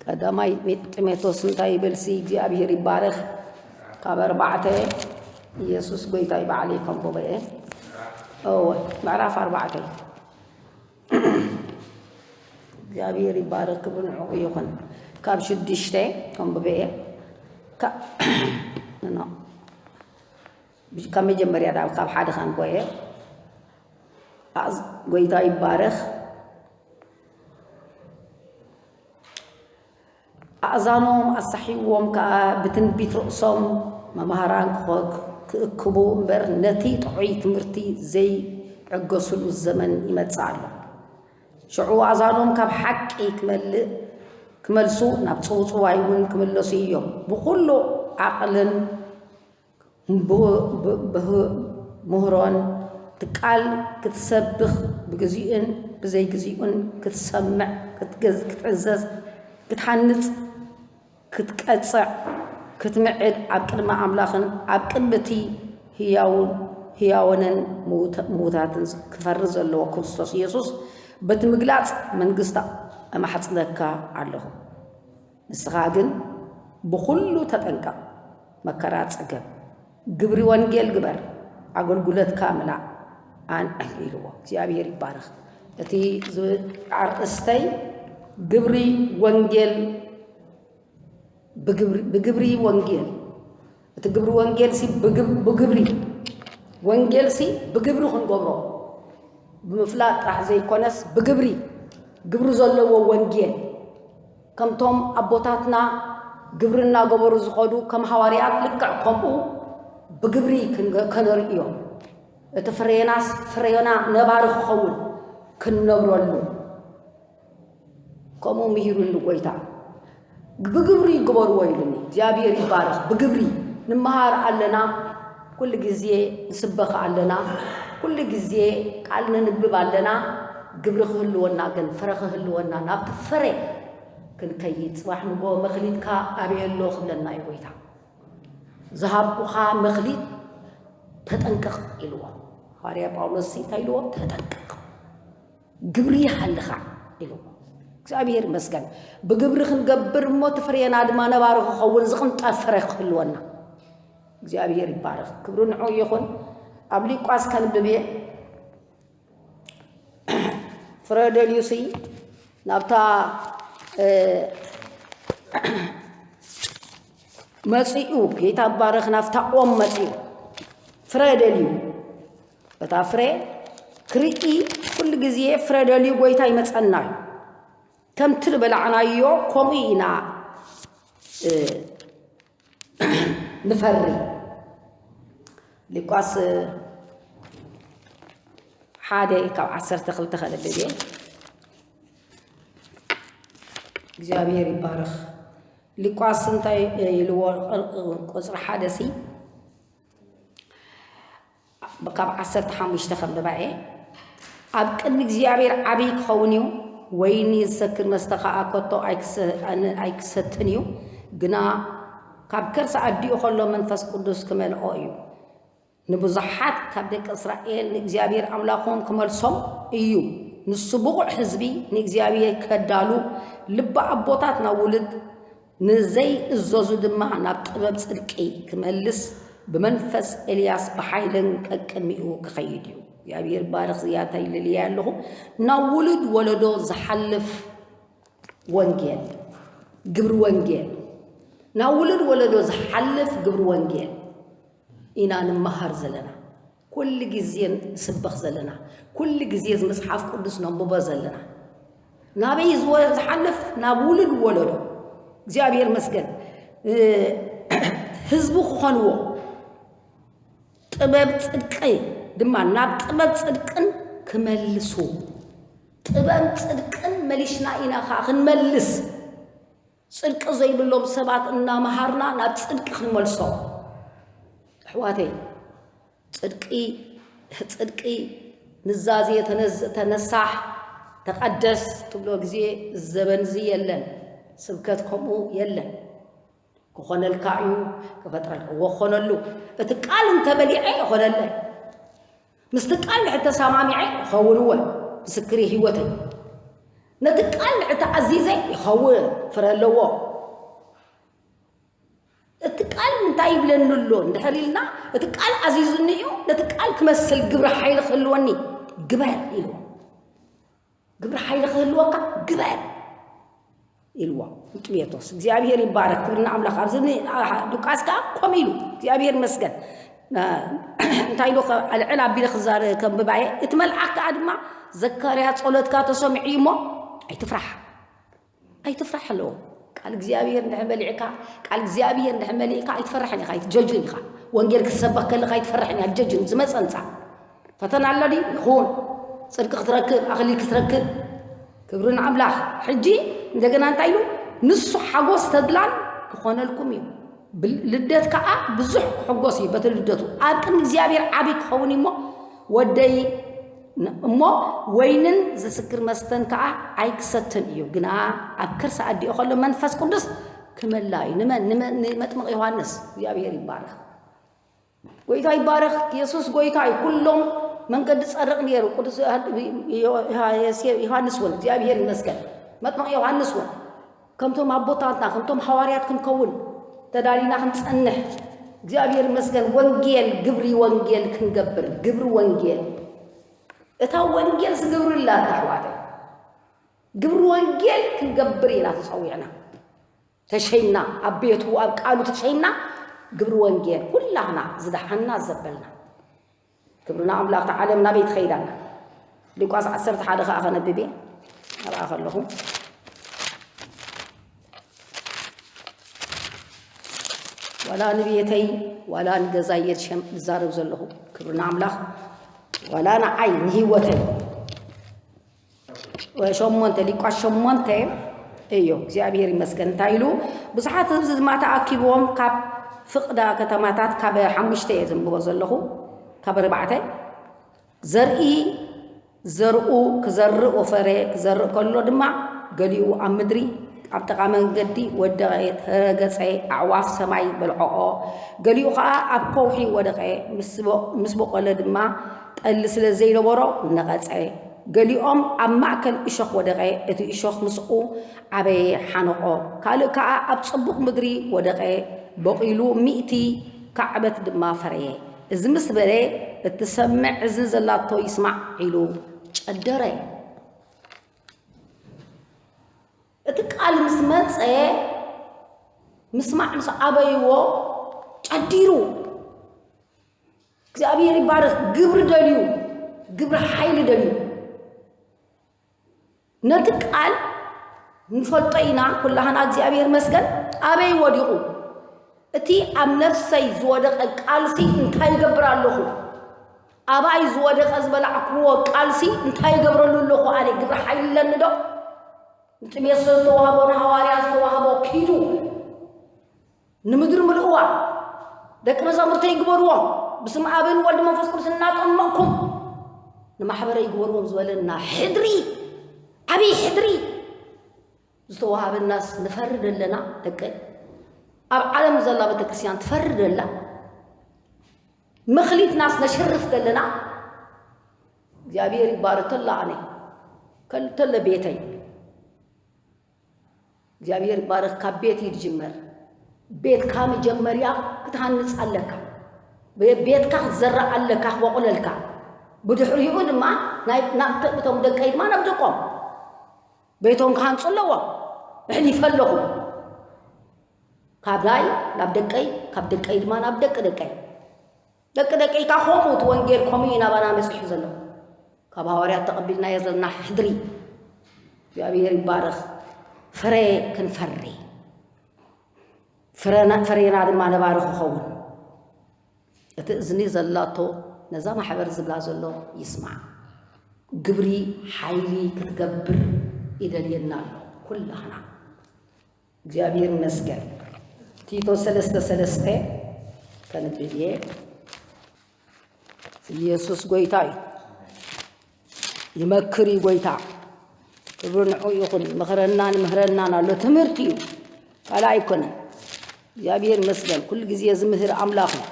ቀዳማይ ጢሞቴዎስ እንታይ ይብል ሲ እግዚኣብሔር ይባረኽ። ካብ ኣርባዕተ ኢየሱስ ጎይታ ይባዕል እዩ ከም ጉባኤ። እወ፣ ምዕራፍ ኣርባዕተ እግዚኣብሔር ይባረኽ፣ ክብሪ ንዕኡ ይኹን። ካብ ሽዱሽተ ከም ጉባኤ፣ ካ-፣ ኖ፣ ካብ መጀመርያ ዳብ ካብ ሓደ ከንጎየ። ኣዝ-፣ ጎይታ ይባረኽ። ኣእዛኖም ኣሳሒዎም ከኣ ብትንቢት ርእሶም መማህራን ክኾ-፣ ክእክቡ እምበር ነቲ ጥዑይ ትምህርቲ ዘይዕገሱሉ ዘመን ይመጽእ ኣሎ። ሽዑ ኣእዛኖም ካብ ሓቂ ክመልእ፣ ክመልሱ ናብ ጽውጽዋይ እውን ክምለሱ እዮም። ብኹሉ ዓቕልን ብ-፣ ብ-፣ ብህ-፣ ምህሮን እቲ ቃል ክትሰብኽ ብግዚኡን ብዘይግዚኡን ክትሰምዕ፣ ክትገዝ-፣ ክትዕዘዝ፣ ክትሓንጽ፣ ክትቀጽዕ፣ ክትምዕድ ኣብ ቅድሚ ኣምላኽን ኣብ ቅድሚ እቲ ህያውን፣ ህያወንን ምውተ-፣ ምውታትን ክፈርድ ዘለዎ ክርስቶስ ኢየሱስ በቲ ምግላጽ መንግስታ እማሕጽነካ ኣለኹ። ንስኻ ግን ብኹሉ ተጠንቀቕ፣ መከራ ጽገብ፣ ግብሪ ወንጌል ግበር፣ ኣገልግሎትካ ምላእ ኣንዕም ኢልዎ። እግዚኣብሔር ይባረኽ። እቲ ዝ-፣ ኣርእስተይ ግብሪ ወንጌል፣ ብግብሪ፣ ብግብሪ ወንጌል። እቲ ግብሪ ወንጌል ሲ ብግብ-፣ ብግብሪ፣ ወንጌል ሲ ብግብሪ ክንገብሮ ብምፍላጥ ጥራሕ ዘይኮነስ ብግብሪ፣ ግብሪ ዘለዎ ወንጌል። ከምቶም ኣቦታትና ግብሪ እናገበሩ ዝኸዱ ከም ሃዋርያት ልክዕ ከምኡ ብግብሪ ክንገ-፣ ከነርእዮም። እቲ ፍሬናስ ፍሬና ነባሪ ክኸውን ክንነብረሉ። ከምኡ ምሂሩኒ ጎይታ። ብግብሪ ግበርዎ ኢሉኒ። እግዚኣብሔር ይባረኽ። ብግብሪ ንመሃር ኣለና፣ ኩሉ ግዜ ንስበኽ ኣለና፣ ኩሉ ግዜ ቃል ነንብብ ኣለና። ግብሪ ክህልወና ግን፣ ፍረ ክህልወና፣ ናብቲ ፍረ ክንከይድ፣ ጽባሕ ንግሆ መኽሊትካ ኣበይ ኣሎ ክብለና እዩ ጎይታ። ዝሃብኩኻ መኽሊት ተጠንቀቕ ኢልዎ። ሃዋርያ ጳውሎስ ሲ እንታይ ኢልዎ? ተጠንቀቕ። ግብሪ ይሃልኻ ኢልዎ። እግዚኣብሔር ይመስገን። ብግብሪ ክንገብር እሞ እቲ ፍሬና ድማ ነባሪ ክኸውን ዝቕንጠር ፍረ ክህልወና። እግዚኣብሔር ይባረኽ። ክብሪ ንዕኡ ይኹን። ኣብ ሉቃስ ከንብብ እየ። ፍረ ደልዩሲ ናብታ፣ እ፣ መጺኡ፣ ጌታ ይባረኽ፣ ናብታ ኦም መጺኡ። ፍረ ደልዩ። በታ ፍረ ክርኢ ኩሉ ግዜ ፍረ ደልዩ ጎይታ ይመጸና እዩ። ከምቲ ዝበላዕናዮ ከምኡ ኢና፣ እ፣ ንፈሪ። ሉቃስ ሓደ ካብ ዓሰርተ ክልተ ከነብብ እየ። እግዚኣብሔር ይባረኽ። ሉቃስ እንታይ ኢልዎ? ቁጽሪ ሓደ ሲ ካብ ዓሰርተ ሓሙሽተ ከም ንባኤ፣ ኣብ ቅድሚ እግዚኣብሔር ዓብዪ ክኸውን እዩ፣ ወይኒ ዝሰክር መስተ ኸኣ ከቶ ኣይክሰ-፣ ኣይክሰትን እዩ፣ ግና ካብ ከርሲ ኣዲኡ ኸሎ መንፈስ ቅዱስ ክመልኦ እዩ። ንብዙሓት ካብ ደቂ እስራኤል ንእግዚኣብሔር ኣምላኾም ክመልሶም እዩ። ንሱ ብቑዕ ህዝቢ ንእግዚኣብሔር ከዳሉ፣ ልቢ ኣቦታት ናብ ውሉድ፣ ንዘይእዘዙ ድማ ናብ ጥበብ ጽድቂ ክመልስ፣ ብመንፈስ ኤልያስ ብሓይልን ቀቅድሚኡ ክኸይድ እዩ። እግዚኣብሔር ባርኽ ዝያታ ይልልያ ኣለኹ። ናብ ውሉድ ወለዶ ዝሓልፍ ወንጌል፣ ግብሪ ወንጌል፣ ናብ ውሉድ ወለዶ ዝሓልፍ ግብሪ ወንጌል ኢና ንመሃር ዘለና። ኩሉ ግዜ ንስበኽ ዘለና፣ ኩሉ ግዜ እዚ መጽሓፍ ቅዱስ ነንብቦ ዘለና። ናበይ ዝወ-፣ ዝሓልፍ? ናብ ውሉድ ወለዶ። እግዚኣብሔር መስገን። እ፣ ህዝቡ ክኾንዎ፣ ጥበብ ጽድቂ ድማ ናብ ጥበብ ጽድቅን ክመልሱ። ጥበብ ጽድቅን መሊሽና ኢና ኸዓ ክንመልስ። ጽድቂ ዘይብሎም ሰባት እናመሃርና ናብ ጽድቂ ክንመልሶም። ኣሕዋተይ፣ ጽድቂ፣ ጽድቂ፣ ንዛዜ፣ ተነዝ-፣ ተነሳሕ፣ ተቐደስ ትብሎ ግዜ ዘበንዚ የለን። ስብከት ከምኡ የለን። ክኾነልካ እዩ፣ ክፈጥረልካ። እወ ክኾነሉ። እቲ ቃል እንተበሊዐ ይኾነለይ። ምስቲ ቃል ድሕር ተሰማሚዐ ይኸውን እወ። ምስክር ህይወተይ። ነቲ ቃል ንዕቲ ኣዚዘ ይኸውን፣ ፍረ ኣለዎ። እቲ ቃል እንታይ ይብለኒ ኣሎ እንድሕር ኢልና፣ እቲ ቃል ኣዚዙኒ እዩ፣ ነቲ ቃል ክመስል ግብሪ ሓይሊ ክህልወኒ ግበር ኢሉ። ግብሪ ሓይሊ ክህልወካ ግበር ኢልዎ ንጢሞቴዎስ። እግዚኣብሔር ይባረክ፣ ክብሪ ንኣምላኽ። ኣብዚ ን-፣ ሉቃስ ከኣ ከምኡ ኢሉ፣ እግዚኣብሔር ይመስገን። ና-፣ እንታይ ኢሉ ከ-፣ ኣልዕል ኣቢለ ክዛረ-፣ ከንብባየ። እቲ መልኣክ ከኣ ድማ፣ "ዘካርያ፣ ጸሎትካ ተሰሚዑ እዩ እሞ ኣይትፍራሕ፣ ኣይትፍራሕ" ኣለዎ። ቃል እግዚኣብሔር እንድሕር በሊዕካ፣ ቃል እግዚኣብሔር እንድሕር መሊእካ ኣይትፈርሕን ኢኻ፣ ኣይትጀጁን ኢኻ። ወንጌል ክትሰበኽ ከለኻ ኣይትፈርሕን ኢኻ፣ ኣይትጀጁን። ዝመጸ ምጻእ ፈተና ኣሎ ድዩ? ይኹን። ጽድቂ ክትረክብ፣ ኣኽሊል ክትረክብ። ክብሪ ንኣምላኽ። ሕጂ እንደገና እንታይ ኢሉ? "ንሱ ሓጎስ ተድላን ክኾነልኩም እዩ። ብል-፣ ልደት ከኣ ብዙሕ ክሕጎስ እዩ በቲ ልደቱ። ኣብ ቅድሚ እግዚኣብሔር ዓቢ ክኸውን እዩ እሞ፣ ወደይ ን-፣ እሞ ወይንን ዝስክር መስተን ከኣ ኣይክሰትን እዩ። ግና ኣብ ከርሲ ኣዲኡ ከሎ መንፈስ ቅዱስ ክመላ እዩ።" ንመን? ንመ-፣ ንመጥምቕ ዮሃንስ። እግዚኣብሔር ይባረኽ። ጎይታ ይባረኽ። የሱስ ጎይታ እዩ። ኩሎም መንገዲ ጸርቕ ነይሩ። ቅዱስ ዮሃ-፣ ዮሃ-፣ ዮሃንስ እውን፣ እግዚኣብሔር ይመስገን፣ መጥምቕ ዮሃንስ እውን፣ ከምቶም ኣቦታትና፣ ከምቶም ሃዋርያት ክንከውን ተዳሊና ክንጸንሕ፣ እግዚኣብሔር ይመስገን፣ ወንጌል፣ ግብሪ ወንጌል ክንገብር፣ ግብሪ ወንጌል። እታ ወንጌል ዝግብሪ ኣላታ፣ ኣሕዋተይ። ግብሪ ወንጌል ክንገብር ኢና ተጸዊዕና። ተሸይምና፣ ኣብ ቤቱ፣ ኣብ ቃሉ ተሸይምና፣ ግብሪ ወንጌል ኩላህና ዝደሓንና ዘበልና። ክብሪ ንኣምላኽ። እታ ዓለም ናበይ ትኸይድ ኣላ? ሉቃስ ዓሰርተ ሓደ ኸኣ ከነብብ እየ፣ ኣብኣ ከለኹ። ዋላ ንቤተይ፣ ዋላ ንገዛይ እየ ዝሸም-፣ ዝዛረብ ዘለኹ። ክብሪ ንኣምላኽ። ዋላ ንዓይ፣ ንህይወተይ። ሸሞንተ፣ ሉቃስ ሸሞንተ እዩ። እግዚኣብሔር ይመስገን። እንታይ ኢሉ? ብዙሓት ህዝቢ ድማ ተኣኪብዎም ካብ ፍቕዳ ከተማታት፣ ካብ ሓሙሽተ እየ ዘንብቦ ዘለኹ፣ ካብ ኣርባዕተ። ዘርኢ ዘርኡ ክዘርእ፣ ወፈረ ክዘርእ ከሎ ድማ፣ ገሊኡ ኣብ ምድሪ ኣብ ጥቓ መንገዲ ወደቐ፣ ተረገጸ፣ ኣዕዋፍ ሰማይ በልዖኦ። ገሊኡ ኸኣ ኣብ ከውሒ ወደቐ፣ ምስ በ-፣ ምስ በቖለ ድማ፣ ጠሊ ስለ ዘይነበሮ ነቐጸ። ገሊኦም ኣብ ማእከል እሾኽ ወደቐ፣ እቲ እሾኽ ምስኡ ዓበየ፣ ሓነቖ። ካልእ ከኣ ኣብ ጽቡቕ ምድሪ ወደቐ፣ በቒሉ፣ ሚእቲ ካዕበት ድማ ፈረየ። እዚ ምስ በለ፣ "እትሰምዕ እዝኒ ዘላቶ ይስማዕ" ኢሉ ጨደረ። እቲ ቃል ምስ መጸ፣ ምስማዕ ምስ ኣበይዎ፣ ጨዲሩ። እግዚኣብሔር ይባረክ። ግብሪ ደልዩ፣ ግብሪ ሓይሊ ደልዩ። ነቲ ቃል ንፈልጦ ኢና ኩላህና፣ እግዚኣብሔር ይመስገን። ኣበይ ወዲቑ? እቲ ኣብ ነፍሰይ ዝወደቐ ቃልሲ እንታይ ይገብር ኣለኹ? ኣባይ ዝወደቐ ዝበላዕክዎ ቃልሲ እንታይ ይገብረሉ ኣለኹ? ኣነ ግብሪ ሓይሊ ኣለኒ ዶ? ንጢሞቴዎስ ዝተዋህቦ፣ ንሃዋርያ ዝተዋህቦ፣ ኪዱ ንምድሪ ምልእዋ፣ ደቂ መዛሙርተይ ግበርዎም፣ ብስም ኣብን ወልድ መንፈስ ቅዱስ እናጠመቕኩም ንማሕበረይ ግበርዎም ዝበለና ሕድሪ፣ ዓብዪ ሕድሪ ዝተዋሃበናስ ንፈርድ ኣለና ደቀይ? ኣብ ዓለም ዘላ ቤተክርስትያን ትፈርድ ኣላ? መኽሊትናስ ነሽርፍ ዘለና? እግዚኣብሔር ይባረክ። ተላ ኣነ ከል-፣ ተለ ቤተይ እግዚኣብሔር ይባረክ። ካብ ቤት እዩ ዝጅመር። ቤትካ መጀመርያ ክትሃንጽ ኣለካ። ቤ-፣ ቤትካ ክትዘርእ ኣለካ፣ ክበቑለልካ። ብድሕሪኡ ድማ ናይ፣ ናብ ተ-፣ እቶም ደቀይ ድማ ናብ ደቆም። ቤቶም ክሃንጹ ኣለዎም። ኣሕሊፈ ኣለኹ። ካብ ናይ ናብ ደቀይ፣ ካብ ደቀይ ድማ ናብ ደቂ ደቀይ። ደቂ ደቀይ ከኣ ከምኡ እቲ ወንጌል ከምኡ እዩ ናባና መጺሑ ዘሎ። ካብ ሃዋርያት ተቐቢልናዮ ዘለና ሕድሪ። እግዚኣብሔር ይባረኽ። ፍረ ክንፈሪ። ፍረና-፣ ፍሬና ድማ ነባሪ ክኸውን። እቲ እዝኒ ዘላቶ ነዛ ማሕበር ዝብላ ዘሎ ይስማዕ። ግብሪ ሓይሊ ክትገብር ይደልየና ኣሎ ኩላህና። እግዚኣብሔር ይመስገን። ቲቶ ሰለስተ ሰለስተ ከንብብ እየ። ኢየሱስ ጎይታ እዩ። ይመክር እዩ ጎይታ። ክብሪ ንዑ ይኹን። ምኽረናን ምህረናን ኣሎ። ትምህርቲ እዩ። ካልእ ኣይኮነን። እግዚኣብሔር ይመስገን። ኩሉ ግዜ ዝምህር ኣምላኽ እዩ።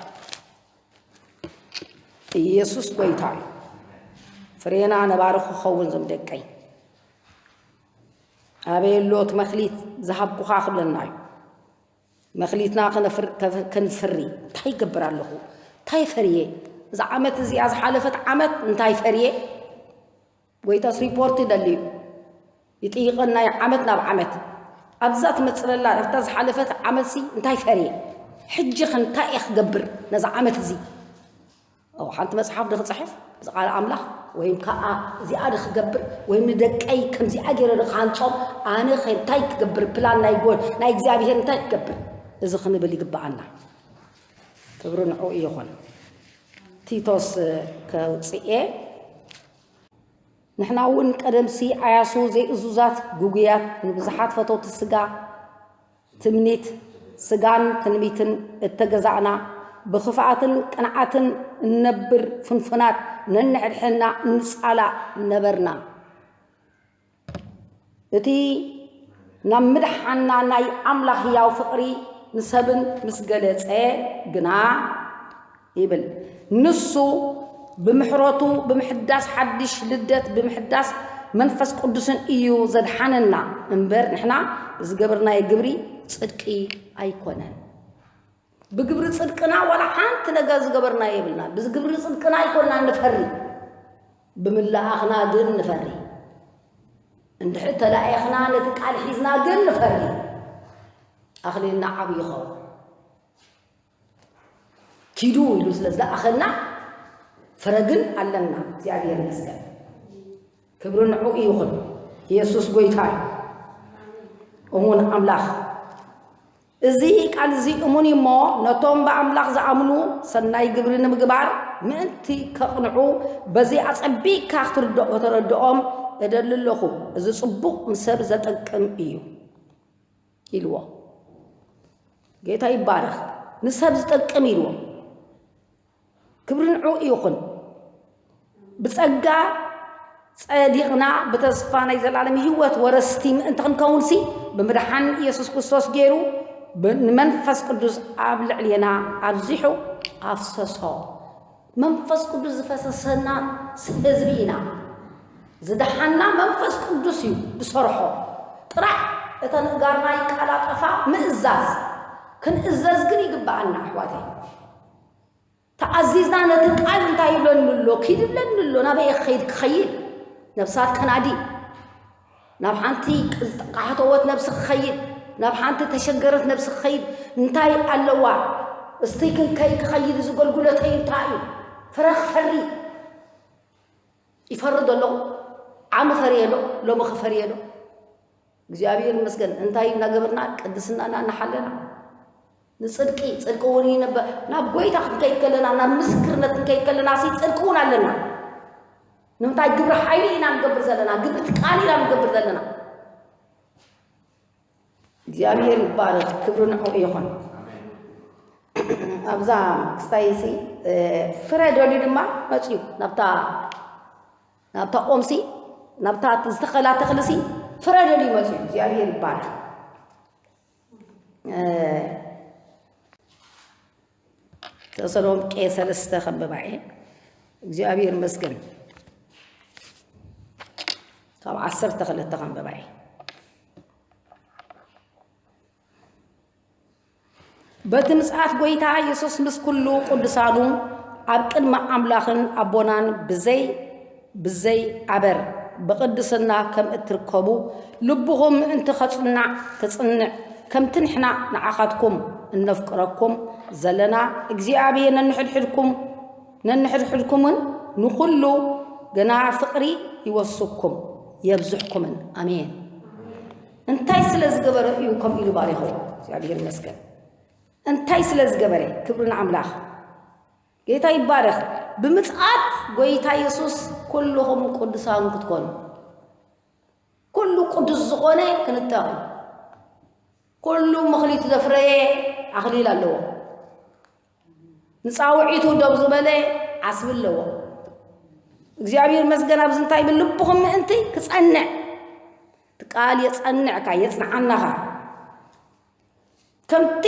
ኢየሱስ ጎይታ እዩ። ፍሬና ነባሪ ክኸውን፣ ዞም ደቀይ። ኣበይ ኣሎ እቲ መክሊት ዝሃብኩኻ ክብለና እዩ። መክሊትና ከነፍር-፣ ከፍ-፣ ከንፍሪ እንታይ ይገብር ኣለኹ? እንታይ ፈርየ? እዛ ዓመት እዚኣ፣ ዝሓለፈት ዓመት እንታይ ፈርየ? ጎይታስ ሪፖርት ይደሊ እዩ። ይጥይቐና እዩ ዓመት ናብ ዓመት። ኣብዛ ትመጽእ ዘላ ኣብታ ዝሓለፈት ዓመትሲ እንታይ ፈርየ? ሕጂ ኸ እንታይ እየ ክገብር ነዛ ዓመት እዚ? ኦ፣ ሓንቲ መጽሓፍ ዶ ክጽሕፍ፣ እዚ ቃል ኣምላኽ፣ ወይም ከኣ እዚኣ ዶ ክገብር፣ ወይም ንደቀይ ከምዚኣ ገይረ ዶ ክሃንጾም፣ ኣነ ኸ እንታይ ክገብር፣ ፕላን ናይ ጎ-፣ ናይ እግዚኣብሔር እንታይ ክገብር? እዚ ክንብል ይግብኣና። ክብሪ ንዕኡ ይኹን። ቲቶስ ከውጽኤ። ንሕና እውን ቀደምሲ ዓያሱ ዘይእዙዛት፣ ግጉያት፣ ንብዙሓት ፈተውቲ ስጋ፣ ትምኒት ስጋን ትንቢትን እተገዛእና፣ ብኽፍኣትን ቅንዓትን እንነብር ፍንፉናት፣ ነንሕድሕድና እንጻላእ ነበርና። እቲ ናብ ምድሓንና ናይ ኣምላኽ ህያው ፍቕሪ ንሰብን ምስ ገለጸ ግና፣ ይብል። ንሱ ብምሕረቱ ብምሕዳስ ሓድሽ ልደት ብምሕዳስ መንፈስ ቅዱስን እዩ ዘድሓነና እምበር፣ ንሕና ብዝገበርናዮ ግብሪ ጽድቂ ኣይኮነን። ብግብሪ ጽድቅና ዋላ ሓንቲ ነገር ዝገበርናዮ የብልና። ብግብሪ ጽድቅና ኣይኮንና ንፈሪ፣ ብምልኣኽና ግን ንፈሪ። እንድሕር ተላኢኽና ነቲ ቃል ሒዝና ግን ንፈሪ። ኣኽሊልና ዓብዪ ይኸውን። ኪዱ ኢሉ ስለ ዝለኣኸና ፍረ ግን ኣለና። እግዚኣብሔር ይመስገን። ክብሪ ንዕኡ ይኹን። ኢየሱስ ጎይታ እዩ። እሙን ኣምላኽ። እዚ ቃል እዚ እሙን እዩ እሞ፣ ነቶም ብኣምላኽ ዝኣምኑ ሰናይ ግብሪ ንምግባር ምእንቲ ከቕንዑ፣ በዚ ኣጸቢቕካ ክትርድኦ-፣ ከተረድኦም እደሊ ኣለኹ። እዚ ጽቡቕ ንሰብ ዘጠቅም እዩ። ኢልዎ። ጌታ ይባረኽ። ንሰብ ዝጠቅም ኢልዎ። ክብሪ ንዕኡ ይኹን። ብጸጋ ጸዲቕና ብተስፋ ናይ ዘላለም ህይወት ወረስቲ ምእንቲ ክንከውንሲ፣ ብምድሓን ኢየሱስ ክርስቶስ ገይሩ ብ-፣ ንመንፈስ ቅዱስ ኣብ ልዕሌና ኣብዚሑ ኣፍሰሶ። መንፈስ ቅዱስ ዝፈሰሰና ህዝቢ ኢና። ዝደሓና መንፈስ ቅዱስ እዩ ዝሰርሖ። ጥራሕ እተን እጋርና ይቀላጠፋ ምእዛዝ። ክንእዘዝ ግን ይግብኣና ኣሕዋተይ። ተኣዚዝና ነቲ ቃል እንታይ ይብለኒ ኣሎ? ኪድ ይብለኒ ኣሎ። ናበይ እየ ክኸይድ? ክኸይድ ነብሳት ከናዲ፣ ናብ ሓንቲ ዝጠቃሕተወት ነብሲ ክኸይድ፣ ናብ ሓንቲ ተሸገረት ነብሲ ክኸይድ፣ እንታይ ኣለዋ? እስቲ ክንከይ ክኸይድ፣ እዚ ገልጉለተይ እንታይ እዩ? ፍረ ክፈሪ። ይፈሪ ዶ ኣለኹ? ዓሚ ፈርየ ዶ? ሎሚ ክፈርየ ዶ? እግዚኣብሔር ይመስገን። እንታይ እናገበርና? ቅድስናና እናሓለና። ንጽድቂ፣ ጽድቂ እውን ይነበ-፣ ናብ ጎይታ ክንከይድ ከለና፣ ናብ ምስክርነት ክንከይድ ከለና፣ ሲ ጽድቂ እውን ኣለና። ንምንታይ? ግብሪ ሓይሊ ኢና ንገብር ዘለና፣ ግብሪ ቃል ኢና ንገብር ዘለና። እግዚኣብሔር ይባረኽ፣ ክብሪ ንዕኡ ይኹን። ኣብዛ ክስታይ ሲ፣ እ፣ ፍረ ደልዩ ድማ መጽዩ ናብታ፣ ናብታ ኦምሲ፣ ናብታ ዝተኸላ ተኽልሲ ፍረ ደልዩ መጽዩ። እግዚኣብሔር ይባረኽ። እ፣ ተሰሎንቄ ሰለስተ ከንብባ እየ። እግዚኣብሔር ይመስገን። ካብ ዓሰርተ ክልተ ከንብባ እየ። በቲ ምጽኣት ጐይታ የሱስ ምስ ኵሉ ቅዱሳኑ ኣብ ቅድሚ ኣምላኽን ኣቦናን ብዘይ፣ ብዘይ ኣበር ብቕድስና ከም እትርከቡ ልብኹም ምእንቲ ኸጽናዕ፣ ክጽንዕ፣ ከምቲ ንሕና ንዓኻትኩም እነፍቅረኩም ዘለና እግዚኣብሔር ነንሕድሕድኩም፣ ነንሕድሕድኩምን ንኹሉ ገና ፍቕሪ ይወስኩም የብዝሕኩምን። ኣሜን። እንታይ ስለ ዝገበረ እዩ ከምኡ ኢሉ ባሪኽዎ? እግዚኣብሔር ይመስገን። እንታይ ስለ ዝገበረ? ክብሪ ንኣምላኽ። ጌታ ይባረኽ። ብምጽኣት ጐይታ የሱስ ኩልኹም ቅዱሳን ክትኮኑ፣ ኩሉ ቅዱስ ዝኾነ ክንጠቕ እዩ። ኩሉ መኽሊቱ ዘፍረየ ኣኽሊል ኣለዎ። ንጻውዒቱ ደው ዝበለ ዓስቢ ኣለዎ። እግዚኣብሔር ይመስገን። ኣብዚ እንታይ ይብል? ልብኹም ምእንቲ ክጸንዕ፣ እቲ ቃል የጸንዕካ፣ የጽንዓናኻ። ከምቲ፣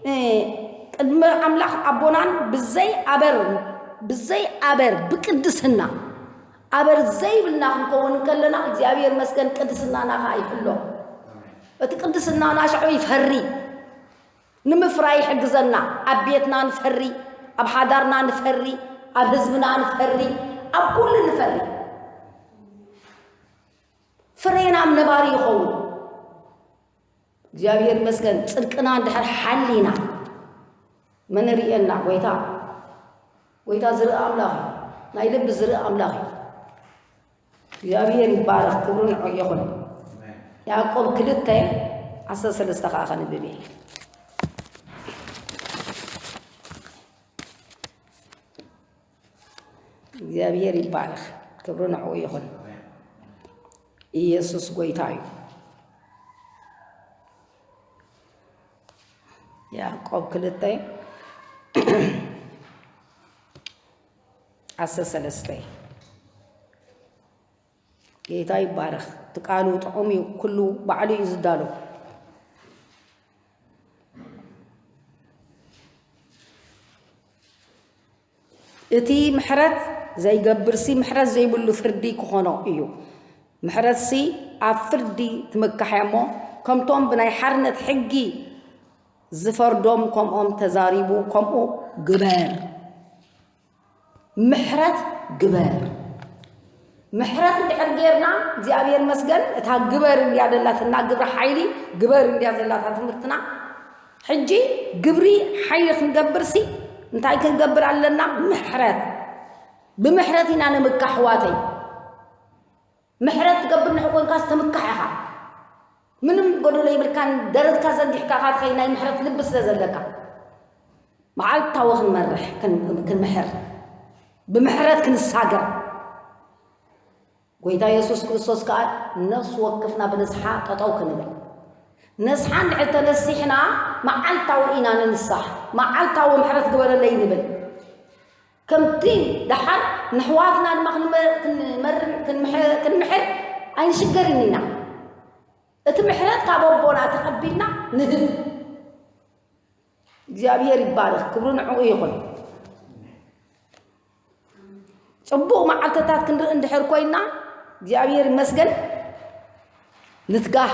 እ፣ ቅድሚ ኣምላኽ ኣቦናን ብዘይ ኣበር፣ ብዘይ ኣበር ብቅድስና ኣበር ዘይብልና ክንከውን እንከለና እግዚኣብሔር መስገን ቅድስናና ከዓ ይሕሎ። እቲ ቅድስናና ሽዑ ይፈሪ፣ ንምፍራይ ይሕግዘና። ኣብ ቤትና ንፈሪ፣ ኣብ ሓዳርና ንፈሪ፣ ኣብ ህዝብና ንፈሪ፣ ኣብ ኩሉ ንፈሪ። ፍሬናም ነባሪ ይኸውን። እግዚኣብሔር ይመስገን። ጽድቅና እንድሕር ሓሊና መን ርእየና? ጎይታ። ጎይታ ዝርኢ ኣምላኽ እዩ። ናይ ልቢ ዝርኢ ኣምላኽ እዩ። እግዚኣብሔር ይባረኽ፣ ክብሩ ንዑ ይኹን። ያዕቆብ ክልተ ዓሰርተ ሰለስተ ከዓ ከንብብ እየ። እግዚኣብሔር ይባረኽ፣ ክብሩ ንዕኡ ይኹን። ኢየሱስ ጎይታ እዩ። ያዕቆብ ክልተ ዓሰርተ ሰለስተ። ጌታ ይባረኽ። እቲ ቃሉ ጥዑም እዩ፣ ኩሉ ባዕሉ እዩ ዝዳሎ። እቲ ምሕረት ዘይገብርሲ ምሕረት ዘይብሉ ፍርዲ ክኾኖ እዩ። ምሕረትሲ ኣብ ፍርዲ ትምካሕ እያ እሞ፣ ከምቶም ብናይ ሓርነት ሕጊ ዝፈርዶም ከምኦም ተዛሪቡ ከምኡ ግበር። ምሕረት ግበር። ምሕረት እንድሕር ጌርና እግዚኣብሔር መስገን እታ ግበር እንድያ ዘላትና ግብሪ ሓይሊ ግበር እንድያ ዘላታ ትምህርትና። ሕጂ ግብሪ ሓይሊ ክንገብርሲ እንታይ ክንገብር ኣለና? ምሕረት። ብምሕረት ኢና ንምካ ኣሕዋተይ። ምሕረት ትገብር ንሕ ኮንካስ ተምካሕ ኢኻ። ምንም ጎደሎ ይብልካን ደረትካ ዘርጊሕካ ካ ትኸይድ ናይ ምሕረት ልቢ ስለ ዘለካ። መዓልታዊ ክንመርሕ፣ ክን-፣ ክንምሕር፣ ብምሕረት ክንሳገር። ጎይታ የሱስ ክርስቶስ ከኣ ነፍሲ ወከፍና ብንስሓ ጠጠው ክንብል። ንስሓ እንድሕር ተነሲሕና መዓልታዊ ኢና ንንሳሕ። መዓልታዊ ምሕረት ግበረለይ ንብል። ከምቲ ደሓር ንሕዋትና ድማ ክንመ-፣ ክንመር-፣ ክንምሕ-፣ ክንምሕር ኣይንሽገርን ኢና። እቲ ምሕረት ካብ ኣቦና ተቐቢልና ንህብ። እግዚኣብሔር ይባረኽ፣ ክብሪ ንዕኡ ይኹን። ጽቡቕ መዓልትታት ክንርኢ እንድሕር ኮይና፣ እግዚኣብሔር ይመስገን፣ ንትጋህ።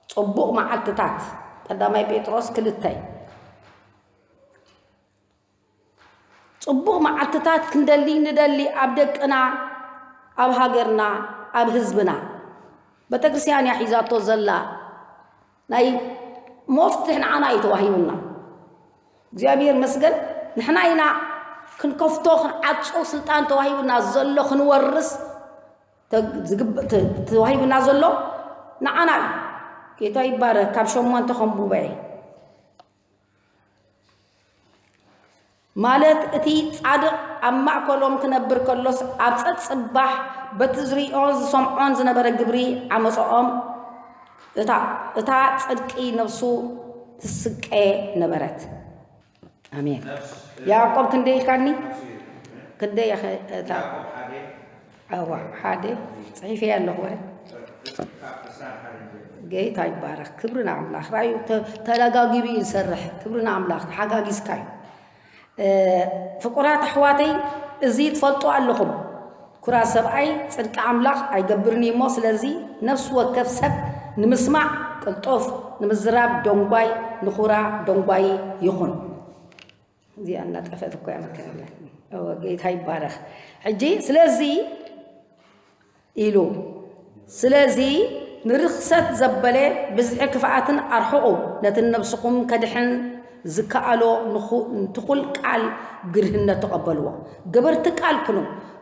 ጽቡቕ መዓልትታት፣ ቀዳማይ ጴጥሮስ ክልተ። ጽቡቕ መዓልትታት ክንደሊ ንደሊ፣ ኣብ ደቅና፣ ኣብ ሃገርና፣ ኣብ ህዝብና። ቤተክርስትያን እያ ሒዛቶ ዘላ። ናይ መፍትሕ ንዓና እዩ ተዋሂቡና። እግዚኣብሔር መስገን፣ ንሕና ኢና ክንከፍቶ፣ ክንዓጾ ስልጣን ተዋሂቡና ዘሎ፣ ክንወርስ ተ-፣ ዝግብ-፣ ተ-፣ ተዋሂቡና ዘሎ ንዓና እዩ። ጌታ ይባረክ። ካብ ሸሞንተ ከንብቦ እየ። ማለት እቲ ጻድቕ ኣብ ማእከሎም ክነብር ከሎስ፣ ኣብ ጸጽባሕ በቲ ዝርእዮን ዝሰምዖን ዝነበረ ግብሪ ዓመጾኦም፣ እታ፣ እታ ጽድቂ ነፍሱ ትስቀ ነበረት። ኣሜን። ያዕቆብ ክንደይ ኢልካኒ? ክንደይ ኢኸ-፣ እታ ኣዋ፣ ሓደ ጽሒፈያ ኣለኹ። ወረ ጌታ ይባረኽ። ክብሪ ንኣምላኽ። ራእዩ ተ-፣ ተደጋጊቡ እዩ ዝሰርሕ። ክብሪ ንኣምላኽ። ተሓጋጊዝካ እዩ። እ፣ ፍቁራት ኣሕዋተይ፣ እዚ ትፈልጡ ኣለኹም። ኩራ ሰብኣይ ጽድቂ ኣምላኽ ኣይገብርን እዩ እሞ፣ ስለዚ ነፍሲ ወከፍ ሰብ ንምስማዕ ቅልጡፍ፣ ንምዝራብ ደንጓይ፣ ንኹራ ደንጓይ ይኹን። እዚኣ እናጠፈት እኮ እያ መከራ። እወ፣ ጌታ ይባረኽ። ሕጂ ስለዚ ኢሉ፣ ስለዚ ንርኽሰት ዘበለ ብዝሒ ክፍኣትን ኣርሕቑ፣ ነቲ ነብስኹም ከድሕን ዝከኣሎ ንኹ-፣ ንትኹል ቃል ግርህነት ተቐበልዎ። ገበርቲ ቃል ኩኑ፣